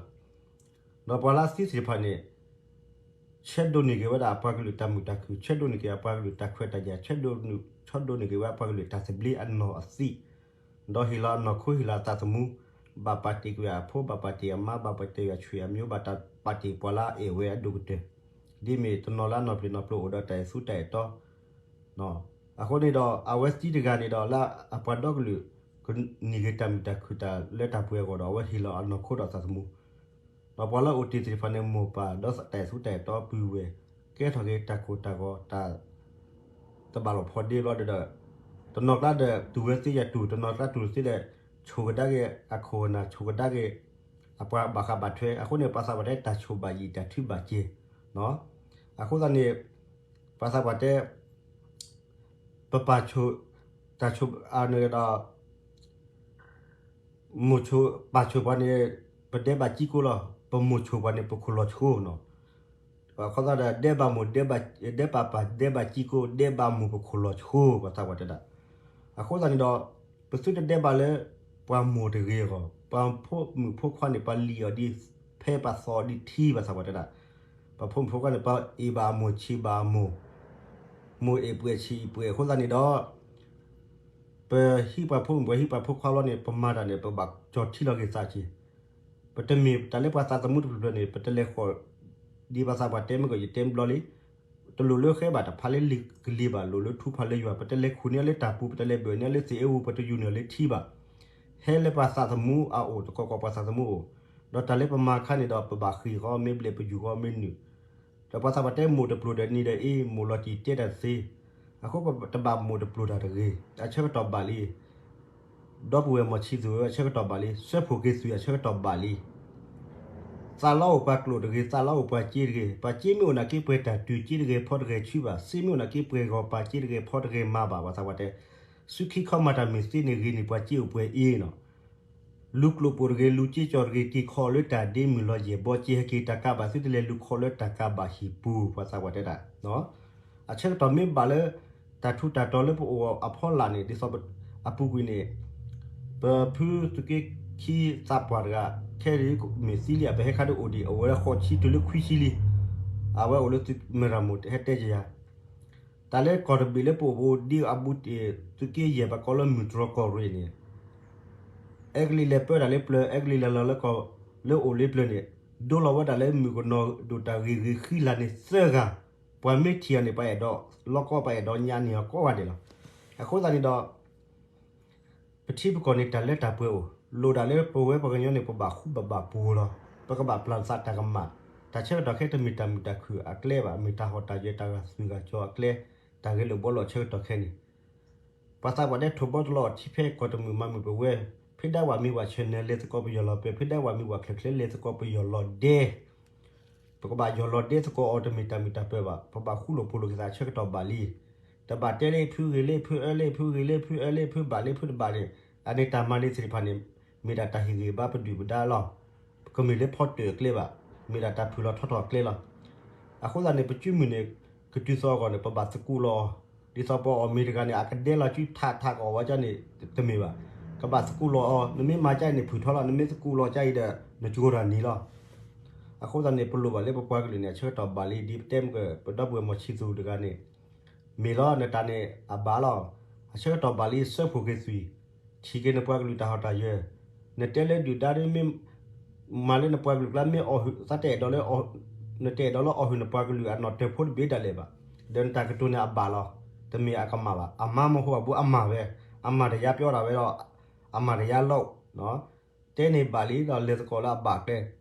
ဒီးပှၤလၢသံသ့ၣ်တဖၣ်န့ၣ် ဆၢဒိးန့ၢ်က့ၤဝဲဒၣ်အပှၤကလုာ်တၢ်မုာ်တၢ်ခုၣ်, ဆၢဒိးန့ၢ်က့ၤအပှၤကလုာ်တၢ်ခွဲးတၢ်ယာ်, ဆၢဒိးန့ၢ်က့ၤဝဲအပှၤကလုာ်တၢ်သဘျ့အနီၢ်အသံး, ဒီးဟ့ၣ်လီၤအနီၢ်ခိဟ့ၣ်လီၤအသးသမူ, ဘၣ်ပာ်တ့ၢ်ကွံာ်အဖိ, ဘၣ်ပာ်တ့ၢ်အမါ, ဘၣ်ပာ်တ့ၢ်အဆွေအမျိုး, ဘၣ်တၢ်ပာ်တ့ၢ်ပှၤလၢအအဲၣ်ဝဲအဒိၣ်ကတၢၢ်, ဒ်မ့ၢ်တနီၤလၢအနီၢ်ပျံၤနီၢ်ပျိၤအိၣ်ဒီးတၢ်အဲၣ်သူတၢ်အဲၣ်တီ အဃိန့ၣ်ဒီး အဝဲသံတဂၤန့ၣ်ဒီး လၢအပှၤဒီကလုာ် ကန့ၢ်က့ၤတၢ်မုာ်တၢ်ခုၣ်တၢ်လၢတၢ်ပှဲၤအဂီၢ်ဒီး အဝဲဟ့ၣ်လီၤအနီၢ်ခိဒီးသးသမူ, ဒီးပှၤလၢအိၣ်တ့ၢ်သ့ၣ်တဖၣ်န့ၣ် မိၢ်ပၢ်ဒီးတၢ်အဲၣ်သူတၢ်အဲၣ်တီပုၢ်ဝဲၢ် ကဲထီၣ်က့ၤတၢ်ကိၢ်တၢ်ဂီၤ တၢ် တဘၣ်လိာ်ဖိးဒ့ဘျီဒီး တနီၤကျါဒီးတူၢ်ဝဲသ့ယၤတူၢ်, တနီၤကျါတူၢ်သ့ဒီး ဆိၣ်ကဒါက့ၤအခိၣ်အနၢ်, ဆိၣ်ကဒါက့ၤ အပှၤဘၣ်ဃးဘၣ်ထွဲ. အဃိန့ၣ် ပှၤသးပှၢ်တဲတၢ်ဆိၣ်ဘၣ်ယံာ် တၢ်ထုဘၣ်ကဲၤ, အဃိသတးန့ၣ် ပှၤသးပှၢ်တဲ ပပာ်ဆိၣ် တၢ်ဆိၣ်အန့ၣ်ဒီး မိၢ်ဆိၣ်ပၢ်ဆိၣ်ပှၤန့ၣ် ပဒဲးဘးကံကိလီၤ, ပမိၢ်ဆိၣ်ပှၤန့ၣ် ပခိၣ်လီၤဆိနီၤ. အခီသတးဒီး ဒဲးဘးမိၢ် ဒဲးဘးပၢ် ဒဲးဘးကံကိ ဒဲးဘးမိၢ်ပခိၣ်လီၤဆိ ပှၤသးပှၢ်တဲဒၣ်. အဃိသတးန့ၣ်ဒီး ပသုတဒဲးဘးလၢ ပှၤမိၢ်တဂ့ၤအဂီၢ်, ပှၤဖိမုၣ်ဖိခွါန့ၣ် ပှၤလံၣ်အီၤဒ်ဖဲ ပှၤသီအီၤဒ်ထံ ပှၤသးပှၢ်တဲဒၣ်. ပှၤဖိမုၣ်ဖိခွါန့ၣ် ပှၤအ့ၣ်ဘၣ်အမိၢ်ဆံးဘၣ်အမိၢ်, မိၢ်အ့ၣ်ပှဲၤဆံးအ့ၣ်ပှဲၤအဃိသတးန့ၣ်ဒီး ပဟံးပှၤဖိမုၣ် ပှၤဟံးပှၤဖိခွါဘျီန့ၣ် ပမၤတၢ်န့ၣ် ပဘၣ်ကၠီၤထံလီၤက့ၤသးက့ၤ. ပတမ့ၢ်တၢ်လၢပှၤသးသမူတဖျၢၣ်ဖျၢၣ်န့ၣ် ပတလဲၤဃီၤ ဒ်ပှၤသးပှၢ်တဲမ့ၢ်ကီး ယတဲမ့ၢ်ဘျီလံ. တလိၣ်လၢဃဲဘၣ်တဖးလၢလံာ်ကလံၤဘၣ်, လိၣ်လၢထူဖးလၢယွၤ, ပတလဲၤခူၣ်န့ၢ်အီၤလၢတၢ်ပူၤ, ပတလဲၤဘၢၣ်န့ၢ်အီၤလၢသ့ၣ်အူ, ပတယူၤန့ၢ်အီၤလၢထံဘၣ်. ဟဲလၢပှၤသးသမူအအိၣ် တကိးကိးပှၤသးသမူအိၣ်, ဒီးတၢ်လၢပမၤခါန့ၣ်ဒီး ပဘၣ်ဃ့ၢ်ဃီမ့ၢ်ဘျဲၣ် ပယူၤဃီမ့ၢ်နုာ် ဒီးပှၤသးပှၢ်တဲမိၢ်တပျိၤဒီးနံၤဒီးအ့, မိၢ်လီၤတံၢ်တဲတၢ်တသ့, အဃိပတဘၣ်မိၢ်တပျိၤတၢ်တဂ့ၤ, အဆၢကတီၢ်ဘၣ်လံ. ဒီပုၢ်ဝဲၢ်မီၢ်ဆံးသူၣ်ဝဲ အဆၢကတီၢ်ဘၣ်လံ, စၢဖှိၣ်က့ၤသွံၣ်အဆၢကတီၢ်ဘၣ်လံ. သးလီအိၣ်ပှၤကျိာ်တဂ့ၤ, သးလီအိၣ်ပှၤစ့တဂ့ၤ, ပှၤစ့မ့ၢ်အိၣ်နာ်က့ပှဲၤတၢ်တုၤစ့တဂ့ၤ ဖီတဂ့ၤဆူဘၣ်, စ့မ့ၢ်အိၣ်နာ်က့ပှဲၤဂီၤပာ်စ့တဂ့ၤ ဖီတဂ့ၤမၤဘၣ်, ပှၤသးပှၢ်တဲ စုခံခီမၤတၢ်မ့ၢ်သ့န့ၣ်ဂ့ၤန့ၢ်ပှၤစ့အိၣ်ပှဲၤအ့နီၤ လူၤကျိာ်ပိာ်တဂ့ၤ, လူၤစ့ကၠီတဂ့ၤ, က့ၤခီလၢတၢ်ဒ့မုၢ်လီၤယဲၢ်ဘီက့ၤ ဟဲက့ၤတၢ်ကးဘၣ်သုတလဲၤလူၤခီလၢတၢ်ကးဘၣ်ဟံၣ်ပူၤ ပှၤသးပှၢ်တဲဒၣ်. အဆၢကတီၢ်မ့ၢ်ဘၣ်လၢ တၢ်ထူးတၢ်တီၤလၢပအိၣ်အဖီလာ်န့ၣ် ဒ်သိးအပူၤကွံာ်န့ၣ် ပဖုသုးက့ခံသးပှၢ်တဂၤ ခဲအံၤမ့ၢ်သံလံ အပဟဲခါဒ်အိၣ်ဒံး အဝဲဃိးဆံတုၤလၢခွံဆံလံ. အဝဲအိၣ်လၢသုးမရၢ်မိၢ်ဟဲတဲက့ၤယၤ တၢ်လၢကီၢ်တဘ့ၣ်လၢပအိၣ်ပအိၣ်ဒ်အဘူးတ့ၢ် သုးက့ယဲၢ်ပှၤကိးလၢမုၢ်တြီၢ်ကီၢ်ရ့ၣ်န့ၣ် အဲကလံးလဲၤပၢတၢ်လၢပျၢၤ အဲကလံးလဲၤလီၤလၢကီၢ်လၢအိၣ်လၢပျၢၤန့ၣ် ဒိလီၤဝဲဒၣ်လၢမုၣ်ကနီၤဒိၣ်တၢ်ဂ့ၤဂ့ၤဃံလၤန့ၣ်သၢဂၤ ပှၤမ့ၢ်ထံၣ်အီၤန့ၣ် ပှၤအဲၣ်ဒိးလီကီ ပှၤအဲၣ်ဒိးညါန့ၢ်အီၤကိးဂၤဒဲးလီၤ. အဃိသတးန့ၣ်ဒီး ပထံပကီၢ်န့ၣ် တၢ်လၢတၢ်ပှဲၤအိၣ်, လိၣ်ဒၣ်လၢပဝဲပှၤကညီန့ၣ် ပဘၣ်ဃူဘၣ်ဘၣ်ပူၤလီၤ. ပကဘၣ်ပျၢ်သးတၢ်ကမၣ်, တၢ်ဆၢကတီၢ်ခဲတမ့ၢ်တၢ်မုာ်တၢ်ခုၣ်အကျဲဘၣ်, မ့ၢ်တၢ်ဟီၣ်တၢ်ယၢၤ တၢ်ဂၤသူၣ်ဂၤကၠီအကျဲ, တၢ်ဂဲၤလိာ်ဘှီလိာ်အဆၢကတီၢ်ခဲန့ၣ် ပှၤသးပှၢ်တဲထိၣ်ဘီတလီၤအီၤထံဖဲကီၢ်တမုာ်မၤမုာ်ပဝဲ, ဖံဒၣ်ဝၣ်မံဝၣ်ဆၢၣ်နဲလဲၤသကိးပယီၤလီၤပျၢၤ, ဖံဒၣ်ဝၣ်မံဝၣ်ချၢၣ်ချၢလဲၤသကိးပယီၤလီၤဒဲ ပကဘၣ်ယီၤလီၤဒဲသကိးအီၤတမ့ၢ်တၢ်မုာ်တၢ်ပၢၤဘၣ်, ပဘၣ်ဃူလိာ်ဖိးလိာ်က့ၤသးအဆၢကတီၢ်ဘၣ်လံ. တဘၣ်တဲလၢဖုဂ့ၤလၢဖုအၢလၢ ဖုဂ့ၤလၢဖုအၢလၢ ဖုဘၣ်လၢဖုတဘၣ်န့ၣ်, အန့ၣ်တၢ်မၤန့ၢ်သ့ၣ်တဖၣ်န့ၣ် မ့ၢ်ဒၣ်တၢ်ဟ့ၣ်ဂံၢ်ဘါပဒုၣ်ပဒါလီၤ. ကမ့ၢ်လၢဖီတၢၣ်အကျဲဘၣ်, မ့ၢ်ဒၣ်တၢ်ဖုၣ်လီၤထီထီၣ်အကျဲလီၤ. အဃိသတးန့ၣ် ပစုမုၢ်န့ၣ် ကတုၤသီအဂီၢ်န့ၣ် ပဘၣ်သကူးလီၤအီၤ, ဒ်သိးပအီၣ်မ့ၤတဂၤန့ၣ် အကဒဲလီၤစုထးထးကအီၣ်ဝဲကၠီန့ၣ် တမ့ၢ်ဘၣ်. ကဘၣ်သကူးလီၤအီၤ, နမ့ၢ်မၤကၠီအံၤန့ၣ် ဖုၣ်ထီလီၤ, နမ့ၢ်သကူးလီၤကၠီအံၤဒီး နကၠိတၢ်နံၤလီၤ. အဃိသတးန့ၣ် ပလိၣ်ဘၣ်လၢပပှၤကလုာ်န့ၣ် အဆၢကတီၢ်ဘၣ်လံ, ဒ်ပတဲမ့ၢ်က ပဒီပုၢ်ဝဲၢ်မီၢ်ဆံးသူၣ်တဂၤန့ၣ် မ့ၢ်လီၤ နတၢ်န့ၣ်အဘၣ်လီၤ. အဆၢကတီၢ်ဘၣ်လံ စၢဖှိၣ်က့ၤသွံၣ်, ထံၣ်က့ၤနပှၤကလုာ်တၢ်ဟီၣ်တၢ်ယၢၤ, နတဲလၢဒုၣ်ဒါဒ်မ့ၢ် မၤလၢနပှၤကလုာ်ကျါ မ့ၢ်အီၣ်ဟုၣ် သးတအဲၣ်ဒိးလၢ နတအဲၣ်ဒိးလၢအီၣ်ဟုၣ်နပှၤကလုာ်အနီၣ်တၢၤဖိတဘ့ၣ်ဒၣ်လဲာ်ဘၣ်. ဒီးနတၢ်ကတိၤန့ၣ်အဘၣ်လီၤ. တမ့ၢ်အကမၣ်ဘၣ်. အမါမီၢ်ဟိအဘူးအမၢ်ဝဲ, အမၢ်တယါပျီတၢ်ဝဲဒီး အမၢ်တယါလီၤ တဲန့ၢ်ဘၣ်လံဒီးလဲၤသကိးလၢအဘၣ်ကျဲ,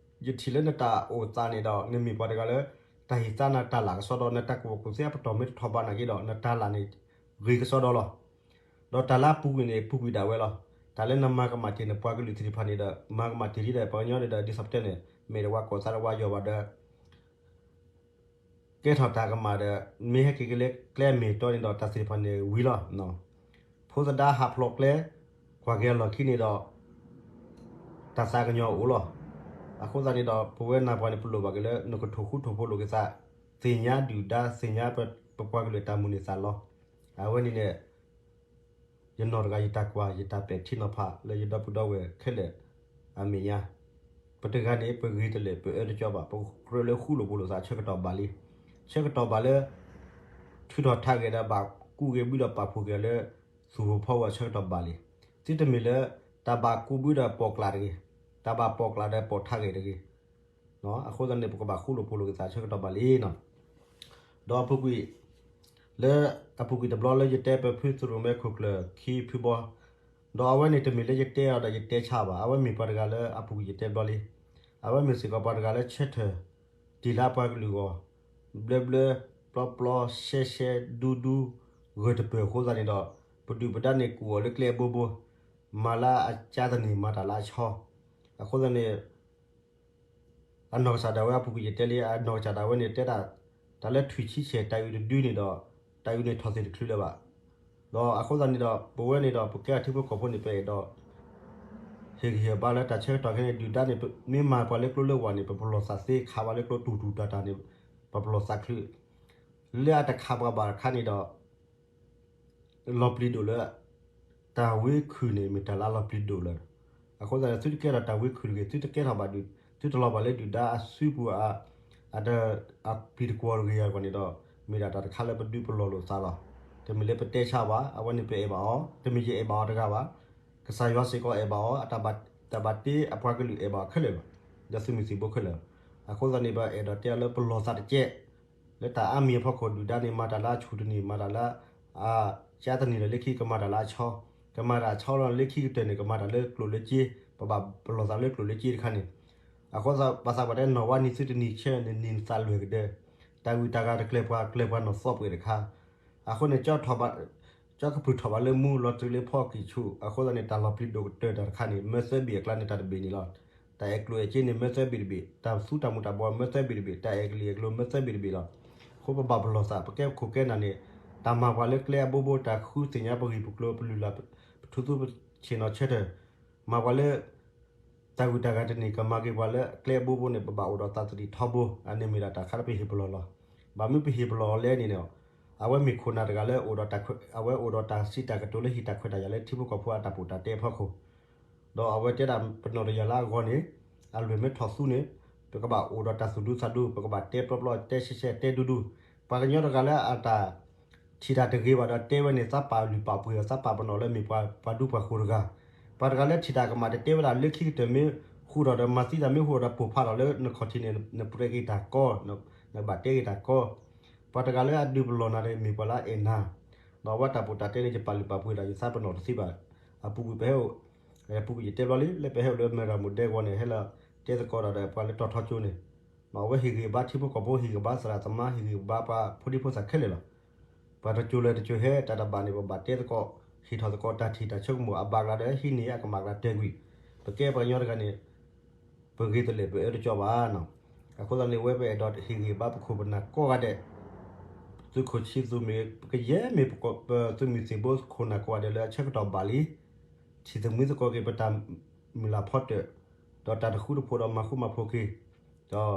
ယထံၣ်လၢနတၢ်အိၣ်သးန့ၣ်ဒီး နမ့ၢ်ပှၤတဂၤလၢ တၢ်ဟ့ၣ်သါနၤတၢ်လၢ်ကစီဒီ နတၢ်ကူၣ်ဘၣ်ကူၣ်သ့အပတီၢ်မ့ၢ်တထီၣ်ဘၣ်နာ်က့ဒီး နတၢ်လၢ်န့ၣ် ဂ့ၤကစီဒီလီၤ. ဒီးတၢ်လၢအပူၤကွံာ်န့ၣ် ပူၤကွံာ်ဒၣ်ဝဲလီၤ. တၢ်လၢနမၤကမၣ်တ့ၢ်နပှၤကလုာ်သ့ၣ်တဖၣ်န့ၣ်ဒီး မၤကမၣ်တ့ၢ်လံဒီး ပှၤကညီန့ၣ်ဒီး ဒ်သိးပတဲန့ၣ် မ့ၢ်ဒၣ်ဝဲကီၢ်သးတဝးယီၤဘၣ်ဒီး ကဲထီၣ်တၢ်ကမၣ်ဒီး မ့ၢ်ဟဲက့ၤက့ၤလၢကျဲအမ့ၢ်အတီန့ၣ်ဒီး တၢ်သ့ၣ်တဖၣ်န့ၣ်ဝံၤလီၤ. ဖိသဒါဟးဖျိးကျဲ ကွၢ်က့ၤအလီၢ်ခံန့ၣ်ဒီး တၢ်သးကညီၤအိၣ်လီၤ. အဃိသတးန့ၣ်ဒီး ပဝဲနၢ်ပှၤန့ၣ် ပလိၣ်ဘၣ်က့ၤလၢ နကထိၣ်ဃူထိၣ်ဖိးလိာ်က့ၤသး, သ့ၣ်ညါဒုၣ်ဒါ သ့ၣ်ညါပပှၤကလုာ်အတၢ်မုၢ်န့ၢ်သးလီ. အဝဲန့ၣ်န့ၣ် ယနီၢ်တဂၤယတၢ်ကွၢ် ယတၢ်ပဲာ်ထံနီၤဖးလၢယဒီပုၢ်ဒီဝဲၢ်ခဲလၢာ်အမဲာ်ညါ, ပတဂၤန့ၣ် ပဂ့ၤတလၢာ် ပအၢတကီဘၣ်, ပကြၢးလၢဃူလိာ်ဖိးလိာ်သးဆၢကတီၢ်ဘၣ်လံ. ဆၢကတီၢ်ဘၣ်လၢ ထုးထီၣ်ထးဂဲၤဒီးဘၣ်ကူးဂ့ၤဘုဒီးပာ်ဖှိၣ်က့ၤလၢ သူၣ်ဖိဖီဝဲဆၢကတီၢ်ဘၣ်လံ. သုတမ့ၢ်လၢ တၢ်ဘၣ်ကူးဘုဒီးပိာ်ကျးတဂ့ၤ, တၢ်ဘၣ်ပိာ်ကျးဒီးပိာ်ထးဂဲၤတဂ့ၤ. အဃိသတးန့ၣ် ပကဘၣ်ဃူလိာ်ဖိးလိာ်က့ၤသးဆၢကတီၢ်ဘၣ်လံနီၤ. ဒီးအပူၤကွံာ် လၢအပူၤကွံာ်တဘျီလၢယတဲပဖုသရိၣ်မဲခိၣ်ကျၢၢ်ခံဖုဘီ, ဒီးအဝဲန့ၣ်တမ့ၢ်လၢယတဲအီၤဒီးယတဲဆါဘၣ်, အဝဲမ့ၢ်ပှၤတဂၤလၢအပူၤကွံာ်ယတဲဘျီလံ. အဝဲမ့ၢ်စ့ၢ်ကီးပှၤတဂၤလၢဆၢထၢၣ် တ့ၢ်လၢအပှၤကလုာ်အဂီၢ် ဘျၢဘျၢ ပျီပျီ ရှဲရှဲ ဒူဒူ ဂၢၢ်တပၢၢ်အဃိသတးန့ၣ်ဒီး ပဒုၣ်ပဒါန့ၣ်ကူၣ်အီၤလၢကျဲအဘိဘိ, မၤလၢအကၢတနံၤ မၤတၢ်လၢအဆီ, အဃိသတးန့ၣ် အနီၢ်ကစၢ်ဒၣ်ဝဲအပူၤကွံာ်ယတဲလံ အနီၢ်ကစၢ်ဒၣ်ဝဲန့ၣ်တဲဒၣ် တၢ်လၢထွံၣ်ဆံဆဲၣ်တၢ်အုးတဒုန့ၣ်ဒီး တၢ်အုးန့ၣ်ထီၣ်သ့ၣ်တချုးလၢၤဘၣ်. ဒီးအဃိသတးန့ၣ်ဒီး ပဝဲန့ၣ်ဒီး ပကဲအထံဖိကီၢ်ဖိန့ၣ် ပအဲၣ်ဒိး ဟ့ၣ်ဂံၢ်ဟ့ၣ်ဘါလၢတၢ်ဆၢကတီၢ်ခဲအံၤန့ၣ် ဒုၣ်ဒါန့ၣ် မ့ၢ်မၤပှၤလၢကျိလၢဝၢ်န့ၣ် ပပလီၢ်သးသ့, ခးပှၤလၢကျိတူၢ်တူၢ်တၢ်တၢ်န့ၣ် ပပလီၢ်သးချုး, လၢအတခးပှၤဘၣ်တခါန့ၣ်ဒီး လီၤပျံၤဒိၣ်လၢ တၢ်ဝ့ခုၣ်န့ၣ် မ့ၢ်တၢ်လၢအလီၤပျံၤဒိၣ်လီၤ. အဃိသတးန့ၣ် သုတကဲထီၣ်တၢ်ဝ့ခုၣ်တဂ့ၤ, သုတကဲထီၣ်ဘၣ်ဒုး, သုတလီၤဘၣ်လၢဒုၣ်ဒါအစုပူၤ အတၢ်အပျံၤတကွီၤတဂ့ၤအဂီၢ်န့ၣ်ဒီး မ့ၢ်ဒၣ်တၢ်တခါလၢပဒုးပလီၢ်လိာ်သးလီၤ. တမ့ၢ်လၢပတဲဆါဘၣ်, အဝဲန့ၣ်ပအဲၣ်ဘၣ်အီၤ, တမ့ၢ်ယအဲၣ်ဘၣ်အီၤတဂၤဘၣ်, ကစၢ်ယွၤစ့ၢ်ကီးအဲၣ်ဘၣ်အီၤ, တၢ်ဘၣ်တ့အပှၤကလုာ်အဲၣ်ဘၣ်အီၤခဲလၢာ်လီၤ. ဒီးသုးမုၢ်သံၣ်ဘိခဲလၢာ်လီၤ. အဃိသတးန့ၣ် ပအဲၣ်ဒိးတဲအီၤလၢပလီၢ်သးတကဲး လၢတၢ်အါမံၤအဖီခိၣ် ဒုၣ်ဒါန့ၣ် မၤတၢ်လၢအဆူၣ်တနံၤ မၤတၢ်လၢ အကၢတနံၤဒီး လၢခံကမၤတၢ်လၢအဆီ, ကမၤတၢ်အဆီလီၤ လၢခံကတၢၢ်န့ၣ် ကမၤတၢ်လၢကျိၣ်လၢစ့, ပဘၣ်ပလီၢ်သးလၢကျိၣ်လၢစ့တခါန့ၣ်, အဃိသတး ပှၤသးပှၢ်တဲ နီၢ်ဝါနံၤသုတနံၤဆဲးန့ၣ် နံၤနသးလွဲၢ်ကဒၢ, တၢ်ဂုၤတၢ်ဂၤတကျဲၤပှၤ ကျဲၤပှၤနီၢ်သီပှဲၤတခါ, အဃိန့ၣ် ကၠီကဖုၣ်ထီၣ်ဘၣ်လၢမူ လီၤတုၤလၢဖီကံၢ်ဆူၣ်, အဃိသတးန့ၣ် တၢ်လီၤပျံၤဒိၣ်ကတၢၢ်တၢ်တခါန့ၣ် မၢသၢဘ့ၣ်အကျါန့ၣ် တၢ်တဘ့ၣ်န့ၣ်လီၤ. တၢ်အဲၣ်ကျိၣ်အဲၣ်စ့န့ၣ် မၢသၢဘ့ၣ်တဘ့ၣ်, တၢ်သူတၢ်မူၤတၢ်ဘှီး မၢသၢဘ့ၣ်တဘ့ၣ်, တၢ်အဲၣ်ကလံၤအဲၣ်ကျိၤမၢသၢဘ့ၣ်တဘ့ၣ်လီၤ. အဃိပဘၣ်ပလီၢ်သး ပကဲပခိၣ်ကဲနၢ်န့ၣ် တၢ်မၤပှၤလၢကျဲအဘိဘိ တၢ်ဃုသ့ၣ်ညါပဂံၢ်ပကျိၤ ပလုၢ်လၢ် ပထူသူပဆ့ၣ်နီၤဆၢထၢၣ်, မၤပှၤလၢ တၢ်ဂုၤတၢ်ဂၤတန့ၢ် ကမၤက့ၤပှၤလၢကျဲအဘိဘိန့ၣ် ပဘၣ်အိၣ်ဒီးသးသဒံးထီဘိ, အန့ၣ်မ့ၢ်ဒၣ်တၢ်ခါလၢပဟ့ၣ်ပလီၢ်လီၤ. ဘၣ်မနုၤပဟ့ၣ်ပလီၢ်အီၤလဲၣ်န့ၣ်န့ၣ်, အဝဲမ့ၢ်ခိၣ်နၢ်တဂၤလၢ အဝဲအိၣ်ဒီးတၢ်စံးတၢ်ကတိၤလၢဟံၣ်တၢ်ခွဲးတၢ်ယာ်လၢထံဖိကီၢ်ဖိအတၢ်ပူၤတၢ်တဲအဖီခိၣ်, ဒီးအဝဲတဲဒၣ်ပနီၢ်တယၢ်လၢအဂီၢ်န့ၣ်, အလွဲၢ်မ့ၢ်ထီၣ်သူန့ၣ်, ပကဘၣ်အိၣ်ဒီးတၢ်သူၣ်ဒူသးဒူ, ပကဘၣ်တဲပျီပျီ တဲရှဲရှဲ တဲဒူဒူ, ပှၤကညီတဂၤလၢအတၢ် ထံၣ်တၢ်တဂ့ၤဘၣ်ဒီးတဲဝဲန့ၣ် သးပာ်လုၢ်ပာ်ပှ့ၤအီၤ သးပာ်ပနီၣ်လၢမ့ၢ်ပှၤဒူပှၤဃိၤတဂၤ, ပှၤတဂၤလၢထံၣ်တၢ်ကမၣ်တတဲဝဲဒၣ် လၢခံကတၢၢ်မ့ၢ်ဃူဒီး မၤသံတၢ်မ့ၢ်ဃူဒီး ပိၢ်ဖးထီၣ်လၢနခီၣ်ထံးန့ၣ် နပြဲးက့ၤတၢ်ကီ, နဘၣ်တဲက့ၤတၢ်ကီ, ပှၤတဂၤလၢအဒုးပလီၢ်နၤန့ၣ် မ့ၢ်ပှၤလၢအအဲၣ်နၤ, ဒီးအဝဲတၢ်ပူၤတၢ်တဲန့ၣ် ယပာ်လုၢ်ပာ်ပှ့ၤဒီး ယသးပနီၣ်တသ့ဘၣ်. အပူၤကွံာ်ပဟဲအိၣ်, အပူၤကွံာ်ယတဲဘျီလံ လၢပဟဲအိၣ်လၢမဲၢ်ရၤမိၢ်ဒဲကဝီၤန့ၣ် ဟဲလီၤတဲသကိးဒီးပှၤလၢတီၤထီကၠိန့ၣ်, အဝဲဟ့ၣ်ဂံၢ်ဘါထံဖိကီၢ်ဖိ ဟ့ၣ်ဂံၢ်ဘါသရၣ်သမါ ဟ့ၣ်ဂံၢ်ဘါပှၤဖိဒံဖိသၣ်ခဲလၢာ်လီၤ. ပှၤတကၠိၤလၢတကၠိၤဟဲ တၢ်တဘၣ်န့ၣ် ပဘၣ်တဲသကိး ဟ့ၣ်ထီၣ်သကိးတၢ်ထံၣ်တၢ်ဆိကမိၣ် အဘၣ်ကျါဒီးဟံးန့ၢ်အကမၣ်ကျါတၢၢ်ကွံာ်, ပကဲပှၤကညီတဂၤန့ၣ် ပဂ့ၤတလၢာ် ပအၢတကီဘၣ်နီၤ. အဃိသတးန့ၣ် အဝဲပအဲၣ်ဒိးဟ့ၣ်ဂံၢ်ဘါပခိၣ်ပနၢ်ကိးဂၤဒဲး, သုးခိၣ်ဆံသူမ့ၢ် ပကယဲၢ်မ့ၢ် ပသုးမုၢ်သံၣ်ဘိခိၣ်နၢ်ကိးဂၤဒဲးလၢအဆၢကတီၢ်ဘၣ်လံ, ထံၣ်သးမံသကိးက့ၤ ပတၢ်မုၢ်လၢ်ဖီတၢၣ်, ဒီးတၢ်တဃူတဖိးဒီးမၤဃူမၤဖိးက့ၤ, ဒီး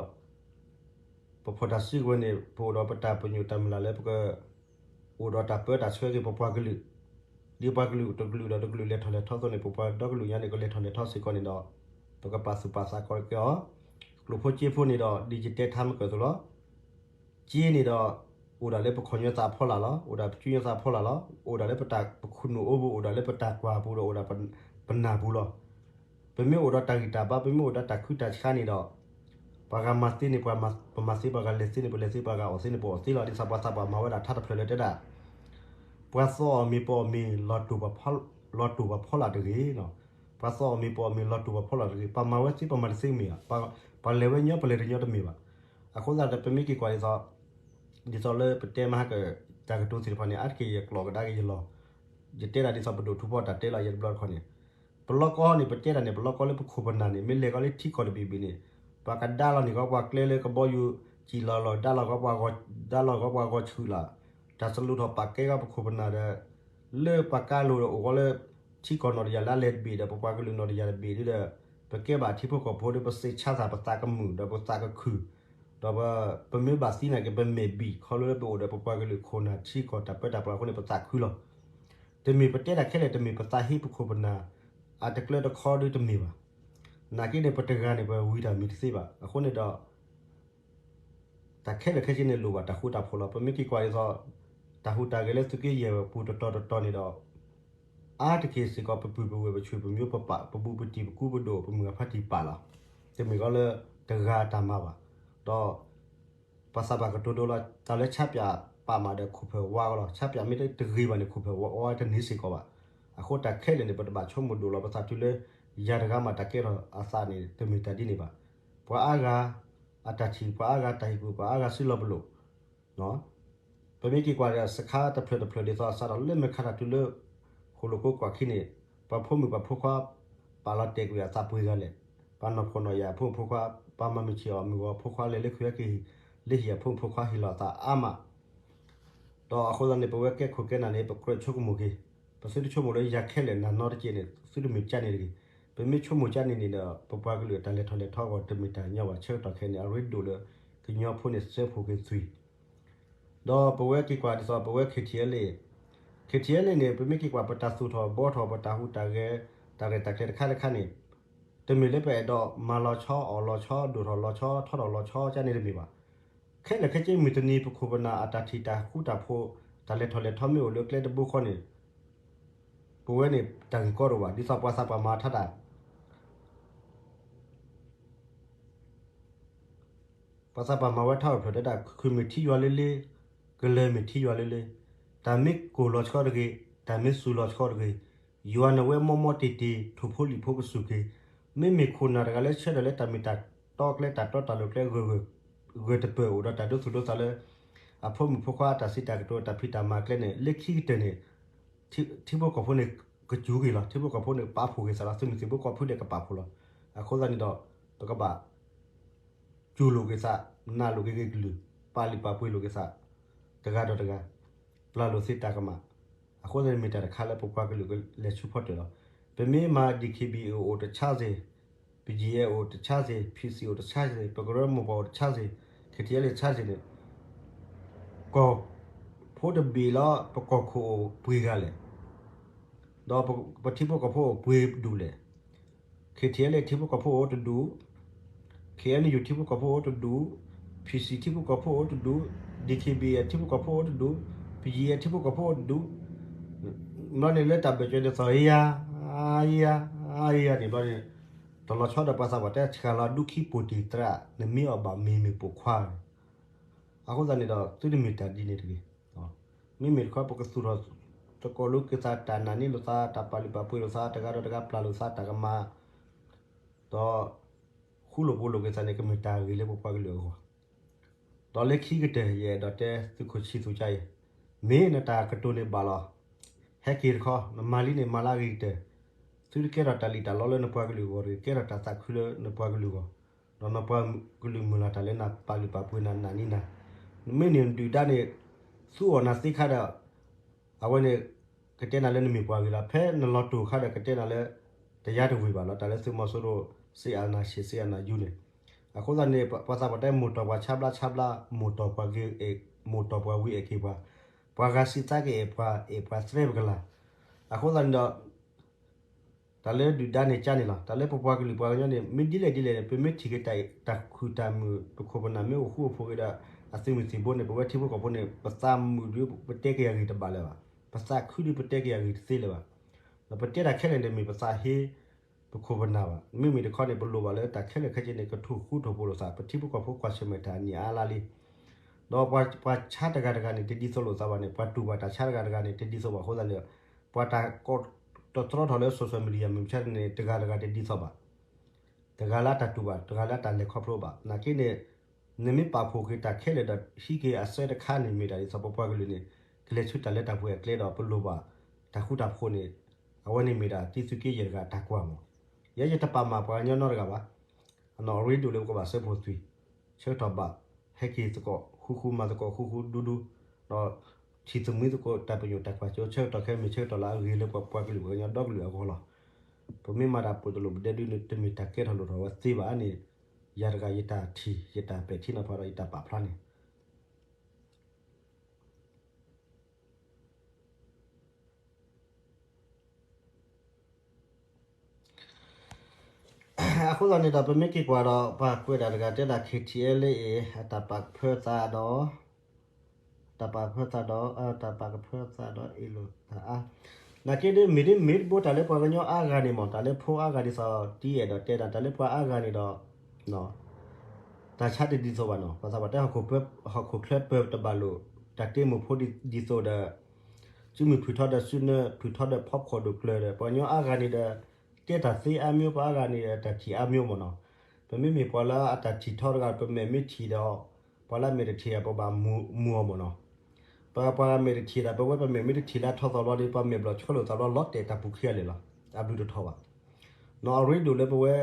ပဖီၣ်တၢ်စုကဝဲၤန့ၣ် ပအိၣ်ဒီးပတၢ်ပညိၣ်တၢ်မုၢ်လၢ်လၢပက အိၣ်ဒီးတၢ်ပၢတၢ်ဆှၢက့ၤပပှၤကလုာ်, ဒ်ပှၤကလုာ်တကလုာ်ဒီးတကလုာ်လဲၤထီၣ်လဲၤထီအသိးန့ၣ် ပပှၤဒီကလုာ်ညါန့ၣ် ကလဲၤထီၣ်လဲၤထီစ့ၢ်ကီးန့ၣ်ဒီး ပကပာ်သူၣ်ပာ်သးကီးကဲအီၤ, ကျိၣ်ဖိစ့ဖိန့ၣ်ဒီး ဒ်ယတဲထါမ့ၢ်ကၢၢ်သိးလီၤ. စ့န့ၣ်ဒီး အိၣ်ဒၣ်လၢပခီၣ်ညီသးအဖီလာ်လီၤ, အိၣ်ဒၣ်ပစုညါသးအဖီလာ်လီၤ, အိၣ်ဒၣ်လၢပတၢ်ပခိၣ်နူာ်အိၣ်ပူၤ, အိၣ်ဒၣ်လၢပတၢ်ကွၢ်ပူၤဒီး အိၣ်ဒၣ်ပနၢ်ပူၤလီၤ. ပမ့ၢ်အိၣ်ဒီးတၢ်ဂံၢ်တၢ်ဘါ, ပမ့ၢ်အိၣ်ဒီးတၢ်ခုတၢ်ဆါန့ၣ်ဒီး ပှၤဂၤမၤသ့န့ၣ် ပှၤပမၤသ့, ပှၤဂၤလဲၤသ့န့ၣ် ပလဲၤသ့, ပှၤဂၤအီၣ်သ့န့ၣ် ပအီၣ်သ့လီၤ. ဒ်သိးပှၤသးပှၢ်မၤဝဲဒၣ်ထါတဖျၢၣ်လၢတဲဒၣ် ပှၤသီအီၤမ့ၤပအီၣ်မ့ၤ လီၤတိၢ်ပှၤဖီလာ်တဂ့ၤ. ပှၤသီအီၤမ့ၤပအီၣ်မ့ၤ လီၤတိၢ်ပှၤဖီလာ်တဂ့ၤ. ပှၤမၤဝဲသ့ ပမၤတသ့မ့ၢ်ဧါ, ပှၤလဲၤဝဲညီ ပလဲၤတညီတမ့ၢ်ဘၣ်. အဃိသတးဒီး ပမ့ၢ်က့ၤကွၢ်ဒ်သိး ဒ်သိးလၢပတဲမဟါက တၢ်ကတိၤသ့ၣ်တဖၣ်န့ၣ် အါတက့ၢ်ယကျိာ်ကဒါက့ၤယလီၢ် ယတဲဒၣ်ဒ်သိးပဒိၣ်ထူဖီတၢ်တဲလီၤယဲတဘျီတခီန့ၣ်, ပလီၢ်ကီၢ်န့ၣ် ပတဲဒၣ်န့ၣ် ပလီၢ်ကီၢ်လၢပခိၣ်ပနၢ်န့ၣ် မ့ၢ်လဲၤကီးလၢထံကီၢ်တဘ့ၣ်ဘ့ၣ်န့ၣ် ပှၤကဒါလီၤန့ၢ်ကီးပှၤကျဲလၢကဘီယူၤ စံၣ်လီၤလီၤ ဒါလီၤကီးပှၤဂီၤ ဒါလီၤကီးပှၤဂီၤဆူၣ်လီၤ, တၢ်စလူးထီၣ်ပာ်ကဲကီးပခိၣ်ပနၢ်ဒီး လၢပှၤကါလိၤဒီးအိၣ်ဃီလၢ ထံကီၢ်နီၢ်တယၢ်လၢအလဲၤတဘ့ၣ်ဒီး ပပှၤကလုာ်နီၢ်တယၢ်တဘ့ၣ်ဒီး ပကဲဘၣ်ထံဖိကီၢ်ဖိဒီး ပစံးဆါသး ပသးကမုာ်ဒီးပသးကခုၣ်, ဒီးပမ့ၢ်ဘၣ်သံနာ်က့ ပမဲာ်ဘံၣ်ခီလၢပအိၣ်ဒီးပပှၤကလုာ်ခိၣ်နၢ်ထံကီၢ်တၢ်ပၢတၢ်ပြးအဃိန့ၣ် ပသးခုလီၤ. တမ့ၢ်ပတဲတၢ်ခဲလၢာ် တမ့ၢ်ပသးဟ့ပခိၣ်ပနၢ် အတကျၢတခီဒီးတမ့ၢ်ဘၣ်. နာ်က့န့ၣ် ပတဂၤန့ၣ် ပဝံတၢ်မံၤတသ့ဘၣ်. အဃိန့ၣ်ဒီး တၢ်ခဲလၢာ်ခဲဆ့န့ၣ် လိၣ်ဘၣ်တၢ်ဃူတၢ်ဖိးလီၤ. ပမ့ၢ်က့ၤကွၢ်ဒ်သိး တၢ်ဟူးတၢ်ဂဲၤလၢသုးက့ယဲၢ်ပူၤတတီၤတတီၤန့ၣ်ဒီး အါတက့ၢ်စ့ၢ်ကီး ပပုၢ်ပဝဲၢ်ပဆွေပမိၢ်ပပၢ် ပဘူးပတံၢ်ပကူပဒိၣ် ပမုၢ်အဖါတံၢ်ပာ်လီၤ. တမ့ၢ်ကီးလၢတဂၤတၢ်မၤဘၣ်. ဒီး ပှၤသးပှၢ်ကတိၤဒိလီၤ တၢ်လၢဆါပၠးပာ်မးဒီးခိၣ်ဖၢၣ်ဝါကီးလီၤ. ဆါပၠးမ့ၢ်တဂ့ၤဘၣ်န့ၣ် ခိၣ်ဖၢၣ်ဝါတန့ၢ်စ့ၢ်ကီးဘၣ်. အဃိတၢ်ခဲလၢာ်န့ၣ် ပတဘၣ်ဆိကမိၣ်ဒိၣ်လီၤပသးတုၤလၢ ယၤတဂၤမးတၢ်ကဲထီၣ်အသးန့ၣ် တမ့ၢ်တၢ်ဒ်န့ၣ်ဘၣ်. ပှၤအါဂၤအတၢ်ထံၣ် ပှၤအါဂၤတၢ်ဟ့ၣ်ကူၣ် ပှၤအါဂၤစုလီၤပလိာ် ပမ့ၢ်က့ၤကွၢ်ဒီး စခါတဖျၢၣ်တဖျၢၣ်ဒ်သိးအစးထီၣ်လၢမဲာ်ခးတၢ်တုၤလၢ ဃိၣ်လိာ်ကိးကွၢ်ခံန့ၣ် ပှၤဖိမုၣ်ပှၤဖိခွါ ပာ်လီၤတဲာ်ကွံာ်အသးပှ့ၤဂၤလဲၣ်. ပှၤနီၢ်ခိၣ်နီၢ်ယာ်အဖိမုၣ်ဖိခွါ ပှၤမၤမုၢ်ဆ့ၣ်အီၤမုၢ်ဂီၤဖိခွါလဲၤလၢခုးဟဲက့ၤ လၢဟံၣ်အဖိမုၣ်ဖိခွါဟ့ၣ်လီၤအသးအါမး ဒီးအဃိသတးန့ၣ် ပဝဲကဲခိၣ်ကဲနၢ်န့ၣ် ပကြၢးဆိကမိၣ်က့ၤ, ပသုတဆိကမိၣ်လၢယၤခဲလၢာ်နၤနီတက့ၢ်န့ၣ် သုတမ့ၢ်ကၢ်န့ၣ်တဂ့ၤ. ပမ့ၢ်ဆိကမိၣ်ကၢ်န့ၣ်န့ၣ်ဒီး ပပှၤကလုာ်အတၢ်လဲၤထီၣ်လဲၤထီအဂီၢ် တမ့ၢ်တၢ်ညီဘၣ်. ဆၢကတီၢ်ခဲအံၤန့ၣ် အရ့ဒိၣ်လၢ ကညီဖိန့ၣ်စၢဖှိၣ်က့ၤသွံၣ် ဒီးပဝဲက့ၤကွၢ်ဒ်သိး ပဝဲ KTLA, KTLA န့ၣ် ပမ့ၢ်က့ၤကွၢ်ပတၢ်သူၣ်ထီၣ်ဘှီထီၣ် ပတၢ်ဟူးတၢ်ဂဲၤ တၢ်ရဲၣ်တၢ်ကျဲၤတခါတခါန့ၣ် တမ့ၢ်လၢပအဲၣ်ဒိးမၤလီၤဆီ အီၣ်လီၤဆီ ဒိၣ်ထီၣ်လီၤဆီ ထီထီၣ်လီၤဆီကၢ်န့ၣ်တမ့ၢ်ဘၣ်. ခဲလၢာ်ခဲဆ့မုၢ်တနံၤ ပခိၣ်ပနၢ်အတၢ်ထံၣ်တၢ်ဃူတၢ်ဖိး တၢ်လဲၤထီၣ်လဲၤထီမ့ၢ်အိၣ်လၢကျဲတဘိဃီန့ၣ် ပဝဲန့ၣ်တၢ်ဂ့ၢ်ကီတအိၣ်ဘၣ်. ဒ်သိးပှၤသးပှၢ်မၤထါတၢ် ပှၤသးပှၢ်မၤဝဲထါအိၣ်ဖျၢၣ်တဲဒၣ် ခုၣ်မ့ၢ်ထံယွၤလၢလ့, ကလၢၤမ့ၢ်ထံယွၤလၢလ့, တၢ်မ့ၢ်ကိၢ်လီၤဆှီတဂ့ၤ, တၢ်မ့ၢ်စူၤလီၤဆှီတဂ့ၤ, ယွၤနဝဲမီၢ်မီၢ်တ့ၢ်တ့ၢ် ထိၣ်ဖိလံၣ်ဖိကစူၢ်က့ၤ, မ့မ့ၢ်ခိၣ်နၢ်တဂၤလၢဆၢထၢၣ်လၢတၢ်မ့ၢ်တၢ်တီကျဲ တၢ်တီတၢ်လိၤကျဲ ဂၢၢ်တပၢၢ်အိၣ်ဒီးတၢ်ဒိသူၣ်ဒိသးလၢ အဖိမုၣ်ဖိခွါအတၢ်စံးတၢ်ကတိၤ တၢ်ဖံးတၢ်မၤကျဲန့ၣ် လၢခံကတၢၢ်န့ၣ် ထံဖိကီၢ်ဖိန့ၣ် ကစူၤက့ၤလီၤ. ထံဖိကီၢ်ဖိန့ၣ် ပာ်ဖှိၣ်က့ၤသးလီၤ. သုးမုၢ်သံၣ်ဘိကီၢ်ဖုဒဲးကပာ်ဖှိၣ်လီၤ. အဃိသတးန့ၣ်ဒီး ပကဘၣ် စူၤလိာ်က့ၤသး, နာ်လိာ်က့ၤကလုၢ်, ပာ်လုၢ်ပာ်ပှ့ၤလိာ်က့ၤသး, တဂၤဒီးတဂၤ, ပျၢ်လိာ်သ့တၢ်ကမၣ်, အဃိသတးန့ၣ်မ့ၢ်တၢ်တခါလၢပပှၤကလုာ်ကလဲၤဆူဖီတၢၣ်လီၤ. ပမ့ၢ်မၤ DKBA အိၣ်တဆါစ့ၢ်, BGF အိၣ်တဆါစ့ၢ်, PC အိၣ်တဆါစ့ၢ်, ပကရၢမိၢ်ပှၢ်အိၣ်တဆါစ့ၢ်, KTLA တဆါစ့ၢ်န့ၣ် ကီၢ်ဖိတဘ့ၣ်လီၤ ပကီၢ်ခိၣ်အိၣ်ပှဲၤဂၤလဲၣ်, ဒီးပထံဖိကီၢ်ဖိအိၣ်ပှဲၤဒူၣ်လဲၣ်. KTLA ထံဖိကီၢ်ဖိအိၣ်တဒူၣ်, KNU ထံဖိကီၢ်ဖိအိၣ်တဒူၣ်, PC ထံဖိကီၢ်ဖိအိၣ်တဒူၣ်, DKBA ထံဖိကီၢ်ဖိအိၣ်တဒူၣ်, BGF ထံဖိကီၢ်ဖိအိၣ်တဒူၣ်, ဘျီန့ၣ်လၢတၢ်ဘၢၣ်စၢၤဒ်သိးယါ, ယါ, ယါန့ၣ်ဘျီန့ၣ် တလီၤဆီဒီးပှၤသးပှၢ်တဲဆှၢလီၤဒူခံပိာ်တံၢ်သရၣ် နမ့ၢ်အီၣ်ဘၣ်မ့ၢ်မ့ၢ်ပိာ်ခွါ အဃိသတးန့ၣ်ဒီး သုတမ့ၢ်တၢ်ဒ်န့ၣ်တဂ့ၤ. မ့မ့ၢ်တခီ ပကသူၣ်ထီၣ် သကိးလိာ်က့ၤသး တၢ်နာ်န့ၢ်လိာ်သး တၢ်ပာ်လုၢ်ပာ်ပှ့ၤလိာ်သး တဂၤဒီးတဂၤပျၢ်လိာ်သး တၢ်ကမၣ် ဒီး ဃူလိာ်ဖိးလိာ်က့ၤသးန့ၣ် ကမ့ၢ်တၢ်ဂ့ၤလၢပပှၤကလုာ်အဂီၢ် ဒီးလၢခံကတၢၢ် ယအဲၣ်ဒိးတဲသုးခိၣ်ဆံသူကါအံၤ, မ့ၢ်နတၢ်ကတိၤန့ၣ်ဘၣ်လီၤ. ဟဲက့ၤတခီ နမၤလံန့ၣ် မၤလၢအဂ့ၤကတၢၢ်, သုတကဲထီၣ်တၢ်လံၣ်တၢ်လီလၢနပှၤကလုာ်အဂီၢ်တဂ့ၤ, ကဲထီၣ်တၢ်သးခုလၢနပှၤကလုာ်အဂီၢ်, ဒီးနပှၤကလုာ်မုၢ်လၢ်တၢ်လၢနပာ်လုၢ်ပာ်ပှ့ၤနၤ နာ်န့ၢ်နၤ, မ့ၢ်န့ၣ်ဒုၣ်ဒါန့ၣ် သူအီၣ်နၤသ့ခါဒီး အဝဲန့ၣ် ကတဲနၤလၢနမ့ၢ်ပှၤဂ့ၤလီၤ. ဖဲနလီၤတိာ်ခါဒီး ကတဲနၤလၢ တယါတဝ့ၢ်ဘၣ်လီၤ. တၢ်လၢသုးမီၤစိရိၤ စ့အနာ်ဆံး စ့အနာ်ယူၤန့ၣ်, အဃိသတးန့ၣ် ပှၤသးပှၢ်တဲ မိၢ်တီၢ်ပှၤဆါဘျါဆါဘျါ မိၢ်တီၢ်ပှၤဂ့ၤ မိၢ်တီၢ်ပှၤဝံၤအဲၣ်က့ၤပှၤ, ပှၤဂၤစံးသးကအဲၣ်ပှၤ အဲၣ်ပှၤသြဲပကလၤ, အဃိသတးန့ၣ်ဒီး တၢ်လၢဒုၣ်ဒါန့ၣ်ကါန့ၣ်လီၤ. တၢ်လၢပပှၤကလုာ်ပှၤကညီန့ၣ် မ့ၢ်ဒ်လဲၣ်ဒ်လဲၣ်န့ၣ် ပမ့ၢ်ထံၣ်က့ၤတၢ် တၢ်ခုၣ်တၢ်မုာ် ပခိၣ်ပနၢ်မ့ၢ်အိၣ်ဃူအိၣ်ဖိးက့ၤဒီး အသုးမုၢ်သံၣ်ဘိန့ၣ် ပဝဲထံဖိကီၢ်ဖိန့ၣ် ပသးမုာ်ဒုးပတဲက့ၤအဂ့ၢ်တဘၣ်လၢၤဘၣ်. ပသးခုဒုးပတဲက့ၤအဂ့ၢ်တသ့လၢၤဘၣ်. ဒီးပတဲတၢ်ခဲလၢာ်န့ၣ်မ့ၢ်ပသးဟ့ ပခိၣ်ပနၢ်ဘၣ်. မ့မ့ၢ်တခီန့ၣ် ပလိၣ်ဘၣ်လၢတၢ်ခဲလၢာ်ခဲဆ့န့ၣ် ကထိၣ်ဃူထိၣ်ဖိးလိာ်သး ပထံဖိကီၢ်ဖိကွၢ်ဆၢၣ်မဲာ်တၢ်အနံၣ်အါလါလံ ဒီးပှၤဆါတဂၤတဂၤန့ၣ် တဒ်သိးလိာ်သးဘၣ်န့ၣ် ပှၤတူၢ်ဘၣ်တၢ်ဆါတဂၤတဂၤန့ၣ် တဒ်သိးဘၣ်အဃိသတးန့ၣ် ပှၤတၢ်ကိးတတြီထီၣ်လၢ social media မုၢ်မဆါတနံၤန့ၣ် တဂၤတဂၤတဒ်သိးဘၣ်. တဂၤလၢတၢ်တူၢ်ဘၣ် တဂၤလၢတၢ်လဲၤခီဖျိဘၣ်. နာ်က့န့ၣ် နမ့ၢ်ပာ်ဖှိၣ်က့ၤတၢ်ခဲလၢာ်ဒီး ဟံးက့ၤအစၢတခါန့ၣ် မ့ၢ်ဒၣ်ဒ်သိးပပှၤကလုာ်န့ၣ် ကလဲၤဆူတၢ်လၢတၢ်ပှဲၤအကျဲဒီး ပလိၣ်ဘၣ် တၢ်ဃူတၢ်ဖိးန့ၣ် အဝဲန့ၣ်မ့ၢ်ဒၣ်တံသုးက့ယဲၢ်တဂၤတၢ်ကွၢ်မး. ယဲယတပာ်မၤပှၤကညီနီတဂၤဘၣ်. အနီၢ်အရ့ဒိၣ်လၢပကဘၣ်စၢဖှိၣ်သွံၣ် ဆၢကတီၢ်ဘၣ် ဟဲက့ၤသကိးဃူဃူ မၤသကိးဃူဃူဒူဒူ, ဒီးထံၣ်သမံသကိးတၢ်ပညိၣ်တၢ်ကွၢ်စိ ဆၢကတီၢ်ခဲအံၤမ့ၢ်ဆၢကတီၢ်လၢအဂ့ၤလၢပပှၤကလုာ်ပှၤကညီဒီကလုာ်အဂီၢ်လီၤ. ပမ့ၢ်မၤတၢ်ပိာ်တလိာ်ပဒဲဒုန့ၣ် တမ့ၢ်တၢ်ကဲထီၣ်လိၣ်ထီၣ်ဝဲသ့ဘၣ်န့ၣ်, ယၤတဂၤယတၢ်ထံၣ် ယတၢ်ပဲာ်ထံနီၤဖးဒီးယတၢ်ပာ်ဖျါန့ၣ် အဃိသတးန့ၣ်ဒီး ပမ့ၢ်က့ၤကွၢ်ဒီး ပှၤကွဲးဒၣ်တဂၤတဲဒၣ် KTLA အတၢ်ပာ်ကဖၢသးဒီး တၢ်ပာ်ကဖၢသးဒီး တၢ်ပာ်ကဖၢသးဒီးအ့ၣ်လိာ်သးအါ, နာ်က့ဒ်မ့ၢ်ဒ်မ့ၢ်တဘိတၢ်လၢပှၤကညီအါဂၤန့ၣ်မး တၢ်လၢဖိအါဂၤဒ်သိး တံအဲၣ်ဒိးတဲဒၣ် တၢ်လၢပှၤအါဂၤန့ၣ်ဒီး တၢ်ဆါတဒ်သိးဘၣ်နီၤ ပှၤသးပှၢ်တဲ ဟီၣ်ခိၣ်ချၢပၢၤတဘၣ်လိာ် တၢ်တ့မိၢ်ဖိဒ်သိးဒီး စုမုၢ်ဖုထီဒီးစုနၢ ဖုထီဒီးဖီခိၣ်ဒိၣ်ကျၢၤဒီး ပှၤကညီအါဂၤန့ၣ်ဒီး တဲတၢ်သ့အါမျိၢ် ပှၤအါဂၤန့ၣ်ဒီး တၢ်ထံၣ်အါမျိၢ်မးနီၤ. ပမ့မ့ၢ်ပှၤလၢအတၢ်ထံၣ်ထီတဂၤ ပမဲာ်မ့ၢ်ထံၣ်ဒီး ပှၤလၢအမဲာ်တထံၣ်ဒီး ပကဘၣ်မူအီၤမးနီၤ. ပပှၤမဲာ်တထံၣ်ဒီး ပဝဲပမဲာ်မ့ၢ်တထံၣ်လၢအထီသီဘျီဒီး ပမဲာ်ဘျီၣ်ဆှၢလိာ်သးဘျီ လီၤတဲာ်တၢ်ပူၤခံဂၤလၢာ်လီၤ. အဘျုးတထီၣ်ဘၣ်. နီၢ်အရ့ဒိၣ်လၢပဝဲ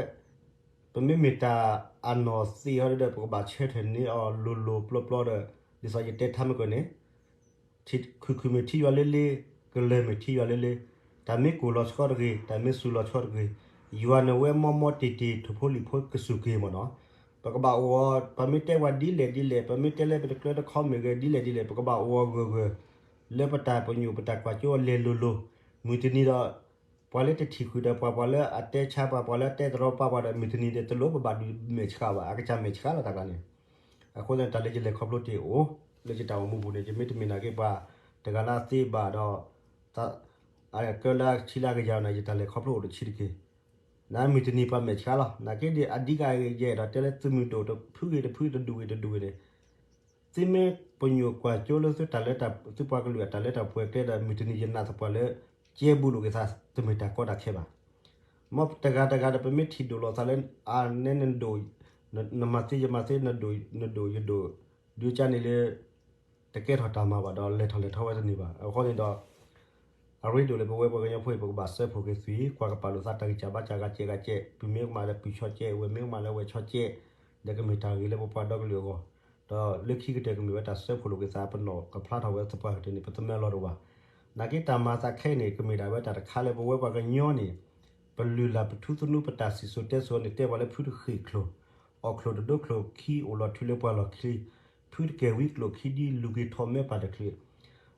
ပမ့မ့ၢ်တၢ်အနီၢ်သံးဟီဒီး ပကဘၣ်ဆၢထၢၣ်န့ၢ်အီၤလိၤလိၤပျီပျီဒီး ဒ်သိးယတဲထါမ့ၢ်ကီးန့ၣ် ခုၣ်ခုၣ်မ့ၢ်ထံယွၤလ့လ့, ကလၢၤမ့ၢ်ထံယွၤလ့လ့, တၢ်မ့ၢ်ကိၢ်လီၤဆှီတဂ့ၤ, တၢ်မ့ၢ်စူၤလီၤဆှီတဂ့ၤ, ယွၤန့ၣ်ဝဲမီမီတ့ၢ်တ့ၢ် ထိၣ်ဖိလံၣ်ဖိကစူၢ်က့ၤမးနီၤ. ပကဘၣ်အိၣ်အီၤ ပမ့ၢ်တဲဝဲဒ်လဲၣ်ဒ်လဲၣ်, ပမ့ၢ်တဲလၢပတကျၢၤတခီမ့ၢ်ဂ့ၤ ဒ်လဲၣ်ဒ်လဲၣ် ပကဘၣ်အိၣ်အီၤဂၢၢ်ဂၢၢ် လၢပတၢ်ပညိၣ်ပတၢ်ကွၢ်စိအလဲၤလိၤလိၤ, မုၢ်တနံၤဒီး ပှၤလၢတထံၣ်ဃုာ်ဒီးပှၤ ပှၤလၢအတဲဆါပှၤ ပှၤလၢအတဲတရီပာ်ပှၤဒီး မုၢ်တနံၤဒီး တလိၣ်ပဘၣ်ဒုးမဲာ်ဆှးဘၣ် အကစၢ်မဲာ်ဆှးလီၤတၢ်ကျါန့ၣ်. အဃိသတးန့ၣ် တၢ်လၢယလဲၤခီဖျိတ့ၢ်အိၣ် လၢယတၢ်အိၣ်မူပူၤန့ၣ် ယမ့ၢ်တမ့ၢ်နာ်က့ပှၤ တဂၤလၢအသ့ဘၣ်ဒီး ကလၢထံလၢကယၤန့ၣ် ယတၢ်လဲၤခီဖျိအိၣ်တဆံးတက့ၢ်. နမုၢ်တနံၤပှၤမဲာ်ဆှးလီၤ. နာ်က့ဒ်အဒံးကယဲၢ်ဒီး တဲလၢသုးမုၢ်ဒိၣ်တဖုဂ့ၤတဖု တဒူၣ်ဂ့ၤတဒူၣ်ဂ့ၤန့ၣ် သုမ့ၢ်ပညိၣ်ကွၢ်စိလၢသုတၢ်လၢ သုပှၤကလုာ်အတၢ်လၢတၢ်ပှဲၤကျဲဒီး မုၢ်တနံၤယနာ်သပှၢ်လၢ ကဲဘူးလိာ်က့ၤသး တမ့ၢ်တၢ်ကီတၢ်ခဲဘၣ်. မ်တဂၤတဂၤဒီး ပမ့ၢ်ထံၣ်ဒိၣ်လိာ်သးလၢ အနဲနဒိၣ် နမၤသ့ယမၤသ့ နဒိၣ်ယဒိၣ် ဒုးကန့ၣ်လၢ တကဲထီၣ်တၢ်မၤဘၣ်ဒီး လဲၤထီၣ်လဲၤထီဝဲတန့ၢ်ဘၣ်. အဃိန့ၣ်ဒီး အရ့ဒိၣ်လၢပဝဲပှၤကညီဖိအံၤ ပကဘၣ်စၢဖှိၣ်က့ၤသွံၣ် ကွၢ်ကပာ်လိာ်သးတၢ်ဂံၢ်စၢ်ဘါစၢ်ဂၤစဲးဂၤစဲး ပုၢ်မ့ၢ်ကမၣ်လၢပုၢ်ဆီကဲး ဝဲၢ်မ့ၢ်ကမၣ်လၢဝဲၢ်ဆီကဲး ဒီးကမ့ၢ်တၢ်ဂ့ၤလၢပပှၤဒီကလုာ်အဂီၢ်, ဒီးလၢခံကတၢၢ်ကမ့ၢ်ဝဲတၢ်စၢဖှိၣ်လိာ်က့ၤသး ပနီၣ်ကဖျါထီၣ်ဝဲသပှၢ်ကတၢၢ်န့ၣ် ပသမၢလီၤတအိၣ်ဘၣ်. နာ်က့တၢ်မၤသးခဲအံၤန့ၣ် ကမ့ၢ်ဒၣ်ဝဲတၢ်တခါလၢပဝဲပှၤကညီန့ၣ် ပလုၢ်လၢ်ပထူသနူ ပတၢ်စံၣ်စိၤတဲစိၤန့ၣ် တဲပှၤလၢဖုတဃ့ၢ်ချိၣ်, အီၣ်ချိၣ်တဒိချိၣ် ခံအိၣ်လီၤထုးလၢပှၢ်လီၢ်ခံ, ဖုတကဲဝံကျိၣ်ခံဒ်လူၤက့ၤထီၣ်မဲပၢ်တချုး.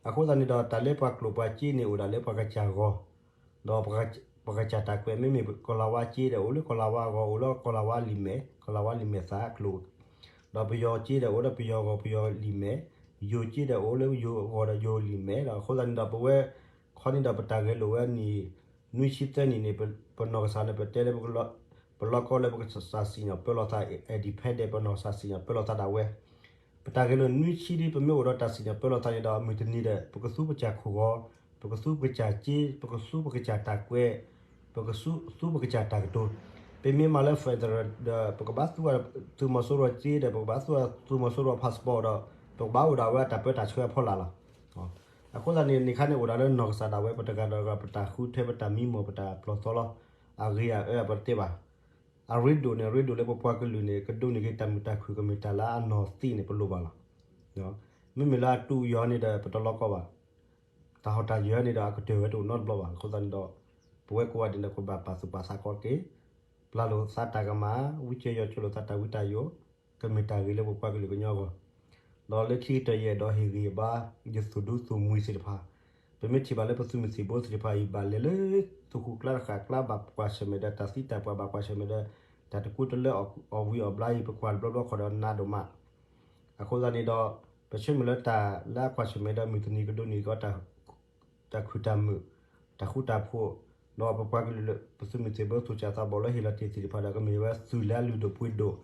အဃိသတးန့ၣ်ဒီး တၢ်လၢပှၤကျိၣ်ပှၤစ့န့ၣ် အိၣ်ဒၣ်လၢပှၤကစၢ်ဂီၢ်, ဒီးပှၤကစၢ်တၢ်ကွဲး မ့မ့ၢ်ကီၤလၤဝါစ့ဒီး အိၣ်လၢကီၤလၤဝါအဂီၢ် အိၣ်လၢကီၤလၤဝါလံာ်မဲာ် ကီၤလၤဝါလံာ်မဲာ်သၣ်အကျိၤ, ဒီးပယီၤစ့ဒီး အိၣ်လၢပယီၤဂီၢ် ပယီၤလံာ်မဲာ်, ယိၤစ့ဒီး အိၣ်လၢယိၤဂီၢ်ဒီးယိၤလံာ်မဲာ်ဒီး အဃိသတးန့ၣ်ဒီး ပဝဲ ခီန့ၣ်ဒီး ပတၢ်ဂဲၤလိာ်ဝဲနံၣ် နွံဆံသၢနံၣ်န့ၣ် ပနီၢ်ကစၢ်န့ၣ် ပတဲလၢ ပလီၢ်ကီၢ်လၢပကစၢ်စံၣ်ညီၣ်ပၢလီၤသး independent ပနီၢ်ကစၢ်စံၣ်ညီၣ်ပၢလီၤသးဒၣ်ဝဲ ပတၢ်ဂဲၤလိာ်နွံဆံဒ် ပမ့ၢ်အိၣ်ဒီးတၢ်စံၣ်ညီၣ်ပၢလီၤသးန့ၣ်ဒီး မုၢ်တနံၤဒီး ပကသူပကစၢ်ခိၣ်ဂီၤ, ပကသူပကစၢ်စ့, ပကသူပကစၢ်တၢ်ကွဲး, ပကသူပကစၢ်တၢ်ကတိၤ, ပမ့ၢ်မၤလၢ federal ဒီး ပကဘၣ်သူသုးမီၤစိရိၤစ့ဒီး ပကဘၣ်သူသုးမီၤစိရိၤ passport ဒီး ပကဘၣ်အိၣ်ဒၣ်ဝဲတၢ်ပၢတၢ်ဆှၢအဖီလာ်လီၤ. အဃိသတးန့ၣ် နံၣ်ခါန့ၣ်အိၣ်ဒၣ်လၢနီၢ်ကစၢ်ဒၣ်ဝဲ ပတဂၤဒီးဂၤ ပတၢ်ဃုထၢ ပတၢ်မံမီၢ် ပတၢ်ပျီၢ်သီလီၤ. အဂ့ၤအအၢအပတဲဘၣ်. အရ့ဒိၣ်န့ၣ် အရ့ဒိၣ်လၢပပှၤကလုာ်န့ၣ် ကဒိးန့ၢ်က့ၤတၢ်မုာ်တၢ်ခုၣ် ကမ့ၢ်တၢ်လၢအနီၢ်သံးန့ၣ် ပလိၣ်ဘၣ်လီၤ. မ့မ့ၢ်လၢအတူၢ်ယီၤန့ၣ်ဒီး ပတလီၤကီဘၣ်. တၢ်ဟီၣ်တၢ်ယၢၤန့ၣ်ဒီး အကတၢၢ်ဝဲတအိၣ်နီတဘျီဘၣ်. အဃိသတးန့ၣ်ဒီး ပဝဲကိးဂၤဒဲးန့ၣ် ကဘၣ်ပာ်သူၣ်ပာ်သးကီးက့ၤ ပျၢ်လိာ်သးတၢ်ကမၣ်, ဝံစိာ်ယီၤစိာ်လိာ်သးတၢ်ဝံတၢ်ယိာ်, ကမ့ၢ်တၢ်ဂ့ၤလၢပပှၤကလုာ်ကညီအဂီၢ်, ဒီးလၢခံကတၢၢ်ယအဲၣ်ဒိးဟ့ၣ်ဂံၢ်ဟ့ၣ်ဘါ ယသူၣ်ဒူသူၣ်မှံသ့ၣ်တဖၣ်, ပမ့ၢ်ထံၣ်ဘၣ်လၢပသုးမုၢ်သံၣ်ဘိသ့ၣ်တဖၣ်အံၤ ဘၣ်လဲၤလၢသူၣ်ခုၣ်ကျါတဃာ်ကျါ ဘၣ်ကွၢ်ဆၢၣ်မဲာ်ဒီးတၢ်သံတၢ်ပှၢ် ဘၣ်ကွၢ်ဆၢၣ်မဲာ်ဒီး တၢ်တကူတလၢအီၣ်ဝံၤအီၣ်ဘျါအံၤ ပကွၢ်တဘျီဘျီဃီဒီးနးဒိၣ်မး အဃိသတးန့ၣ်ဒီး ပဆၢမုၢ်လၢတၢ်လၢအကွၢ်ဆၢၣ်မဲာ်ဒီးမုၢ်တနံၤကဒိးန့ၢ်က့ၤ တၢ်ခုၣ်တၢ်မုာ်, တၢ်ဃူတၢ်ဖိး, ဒီးပပှၤကလုာ်လၢပသုးမုၢ်သံၣ်ဘိသူၣ်စၢ်သးဘီၣ်လၢဟ့ၣ်လီၤတ့ၢ်သ့ၣ်တဖၣ်ဒီး ကမ့ၢ်ဝဲသုးလၢအလုၢ်ဒိၣ်ပှ့ၤဒိၣ်,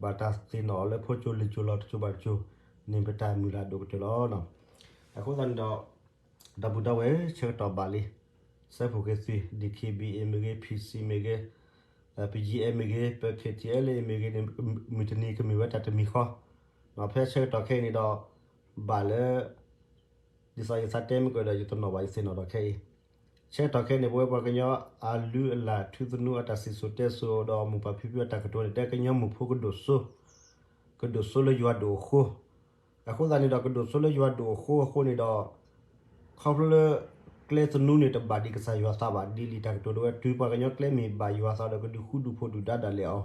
ဘၣ်တၢ်သ့ၣ်နီၣ်အီၤလၢဖိကၠိလံာ်ကၠိလီၤတကၠိဘၣ်တကၠိ, န့ၣ်ပတၢ်မုၢ်လၢ်ဒိၣ်ကတၢၢ်လီၤ. အဃိသတးန့ၣ်ဒီး ဒီပုၢ်ဒီဝဲၢ်ဆၢကတီၢ်ဘၣ်လံ, စၢဖှိၣ်က့ၤသုး DKBA မ့ၢ်ဂ့ၤ, PC မ့ၢ်ဂ့ၤ, BGF မ့ၢ်ဂ့ၤ, ပ KTLA မ့ၢ်ဂ့ၤန့ၣ် မုၢ်တနံၤကမ့ၢ်ဝဲတၢ်တမံၤဃီ, ဖဲဆၢကတီၢ်ခဲအံၤန့ၣ်ဒီး ဘၣ်လၢ ဒ်သိးယသးတဲမ့ၢ်ကဒီး ယတနီၣ်ဘၣ် ယသ့ၣ်နီၣ်ဒီးခဲအံၤ, ဆၢကတီၢ်ခဲအံၤန့ၣ် ပဝဲပှၤကညီအလုၢ်အလၢ် ထူသနူအတၢ်စံၣ်စိၤတဲစိၤ ဒီးမိၢ်ပၢ်ဖံဖုအတၢ်ကတိၤန့ၣ် တဲကညီမိၢ်ဖိကဒိၣ်စိ ကဒိၣ်စိလၢယွၤဒိၣ်အဃိ, အဃိသတးန့ၣ်ဒီး ကဒိၣ်စိလၢယွၤဒိၣ်အဃိအဃိန့ၣ်ဒီး ခီဖျိလၢ ကျဲသနူန့ၣ် တဘၣ်ဒံးကစၢ်ယွၤသးဘၣ်, ဒ်လံာ်တၢ်ကတိၤဒၣ်ဝဲ တုၤပှၤကညီကျဲမ့ၢ်ဘၣ်ယွၤသးဒီး ကဒုးဃူဒုးဖိးဒုၣ်ဒါဒၣ်လဲာ်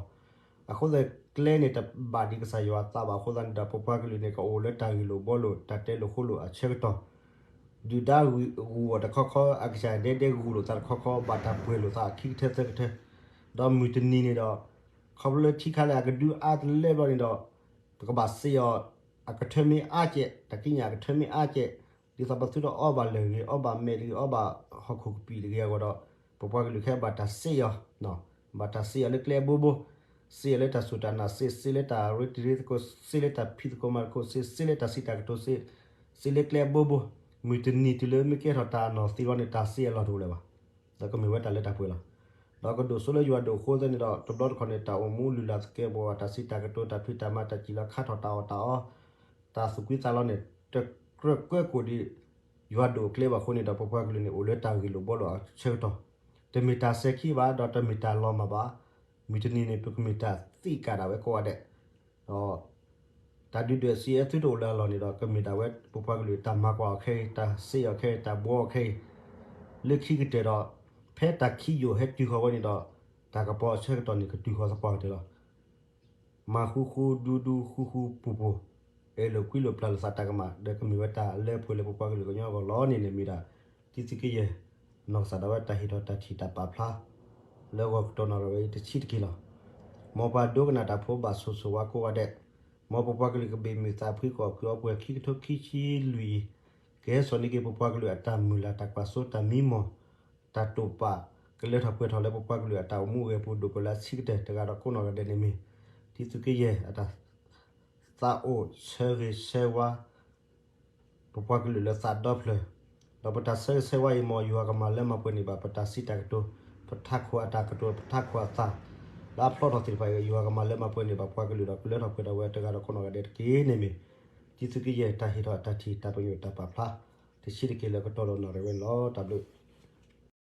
အီၤ, အဃိသတး ကျဲန့ၣ်တဘၣ်ဒံးကစၢ်ယွၤသးဘၣ်အဃိသတးန့ၣ်ဒီး ပပှၤကလုာ်န့ၣ် ကအိၣ်လၢတၢ်ဂ့ၢ်လိာ်ဘှီလိာ် တၢ်တဲလိာ်ဃိလိာ်အဆၢကတီၢ်, ဒုၣ်ဒါဂုာ်အီၤတခီခီ အကစၢ်ဒဲဒဲဂုာ်လိာ်သးတခီခီ ဘၣ်တၢ်ပှဲၤလိာ်သးခံကထၢသၢကထၢ, ဒီးမုၢ်တနံၤန့ၣ်ဒီး ခီဖျိလၢထံခါလၢအကဒုအါတလၢဘျီန့ၣ်ဒီး ပကဘၣ်စံးအီၤ အကထၢမ့ၢ်အါကဲး တၢ်ကံးညာ်အကထၢမ့ၢ်အါကဲး, ဒ်သိးပသုတအီၣ်ဘၣ်လၢၢ်ဂ့ၤ အီၣ်ဘၣ်မဲာ်တဂ့ၤ အီၣ်ဘၣ်ဟီၣ်ခိၣ်ကပံာ်တဂ့ၤအဂီၢ်ဒီး ပပှၤကလုာ်ခဲအံၤဘၣ်တၢ်စံးအီၤ, ဘၣ်တၢ်စံးအီၤလၢကျဲအဘိဘိ, စံးအီၤလၢတၢ်စူၢ်တၢ်နာ်စံး, စံးလၢတၢ်ရ့တံၤရ့သကိး, စံးလၢတၢ်ဖံးသကိးမၤသကိးစံး, စံးလၢတၢ်စံးတၢ်ကတိၤစံး, စံးလၢကျဲအဘိဘိ, မုၢ်တနံၤတုၤလၢမ့ၢ်ကဲထီၣ်တၢ်အနီၢ်သံအဂီၢ်န့ၣ် တၢ်စံးအလီၢ်တအိၣ်လၢၤဘၣ်. ဒီးကမ့ၢ်ဝဲတၢ်လၢတၢ်ပှဲၤလီၤ. ဒီးကဒိၣ်စိလၢယွၤဒိၣ်အဃိသတးန့ၣ်ဒီး တဘျီတခီၣ်န့ၣ် တၢ်အိၣ်မူလုၢ်လၢ်သကဲးပဝး တၢ်စံးတၢ်ကတိၤ တၢ်ဖံးတၢ်မၤ တၢ်စံၣ်လီၤခါထီၣ်တၢ်အီၣ်တၢ်အီ တၢ်သူၣ်ကွံသးလီန့ၣ် တကြၢးကွဲကိၣ်ဒံး ယွၤဒိၣ်အကျဲဘၣ်အဃိန့ၣ်ဒီး ပပှၤကလုာ်န့ၣ် အိၣ်လၢတၢ်ဂ့ၢ်လိာ်ဘှီလိာ်အဆၢကတီၢ်, တမ့ၢ်တၢ်စဲၤခံဘၣ် ဒီးတမ့ၢ်တၢ်လီၤမၢ်ဘၣ်. မုၢ်တနံၤန့ၣ် ပကမ့ၢ်တၢ်သံးကၣ်ဒၣ်ဝဲကိးဂၤဒဲး, ဒီး တၢ်ဒုၣ်ဒွဲၣ်စံးအဲသုတအိၣ်လၢအလီၢ်န့ၣ်ဒီး ကမ့ၢ်ဒၣ်ဝဲပပှၤကလုာ်တၢ်မၤကွၢ်အီၤခဲအံၤ, တၢ်စံးအီၤခဲအံၤ, တၢ်ဘှီအီၤခဲအံၤ, လၢခံကတၢၢ်ဒီး ဖဲတၢ်ခံယိာ်ဟဲတုၤဃီၤဝဲန့ၣ်ဒီး တၢ်ကပီၤအဆၢကတီၢ်န့ၣ် ကတုၤဃီၤသပှၢ်ကတၢၢ်လီၤ. မၤဃူဃူဒူဒူဃူဃူပူၤပူၤ, အဲၣ်လိာ်ကွံလိာ်ပျၢ်လိာ်သးတၢ်ကမၣ် ဒီးကမ့ၢ်ဝဲတၢ်လၢပှဲၤလၢပပှၤကလုာ်ကညီအဂီၢ်လီၤန့ၣ်န့ၣ်မ့ၢ်ဒၣ် တံသုးက့ယဲၢ် နီၢ်ကစၢ်ဒၣ်ဝဲတၢ်ဟ့ၣ်ထီၣ်တၢ်ထံၣ်တၢ်ပာ်ဖျါ လၢဂီၢ်ကတီၢ်နီၣ်ရံၣ်ဝဲအံၤတဆံးတက့ၢ်လီၤ. မ်ပှၤဒိကနၣ်တၢ်ဖိဘၣ်ဆိၣ်ဂ့ၤဆိၣ်ဝါကိးဂၤဒဲး, မ်ပပှၤကလုာ်ကဘ့ၣ်မုာ်သးဖှံကီၢ်ဖုအီပှဲၤခံကထိခံဆံလွံၢ်အံၤ, ကဟဲစိာ်န့ၢ်က့ၤပပှၤကလုာ်အတၢ်မုၢ်လၢ် တၢ်ကွၢ်စိတၢ်မံမီၢ် တၢ်တိာ်ပာ် ကလၢထီၣ်ပှဲၤထီၣ်လၢပပှၤကလုာ်အတၢ်အိၣ်မူအဂဲၤပူၤ ဒိၣ်ပှဲၤလၢအဆံးကတၢၢ် တဂၤဒီးကိးနီၢ်ဂၤဒဲးန့ၣ်မ့ၢ် တံသုးက့ယဲၢ်အတၢ် သးအိၣ်ဆၢဂ့ၤဆၢဝါ ပပှၤကလုာ်လၢသးဒီဖျၢၣ်, ဒီးပတၢ်ဆၢဂ့ၤဆၢဝါအံၤ မ်ယွၤကမၤလၢမၤပှဲၤန့ၢ်ဘၣ် ပတၢ်စံးတၢ်ကတိၤ, ပထးခိၣ်အတၢ်ကတိၤ, ပထးခိၣ်အသး လၢအဖျီထီၣ်သ့ၣ်တဖၣ်အံၤ ယွၤကမၤလၢမၤပှဲၤန့ၢ်ဘၣ်ပပှၤကလုာ်ဒီး ကလၢထီၣ်ပှဲၤထီၣ်ဝဲတဂၤဒီးကိးနီၢ်ဂၤဒဲးတက့ၢ်န့ၣ်မ့ၢ် တံသုးက့ယဲၢ်တၢ်ဟ့ၣ်ထီၣ်အတၢ်ထံၣ် တၢ်ပညိၣ်တၢ်ပာ်ဖျါ တဆံးတက့ၢ်လၢကတီၢ်ဒီးနီၣ်ရံၣ်ဝဲန့ၣ်လီၤ. တၢ်ဘျုး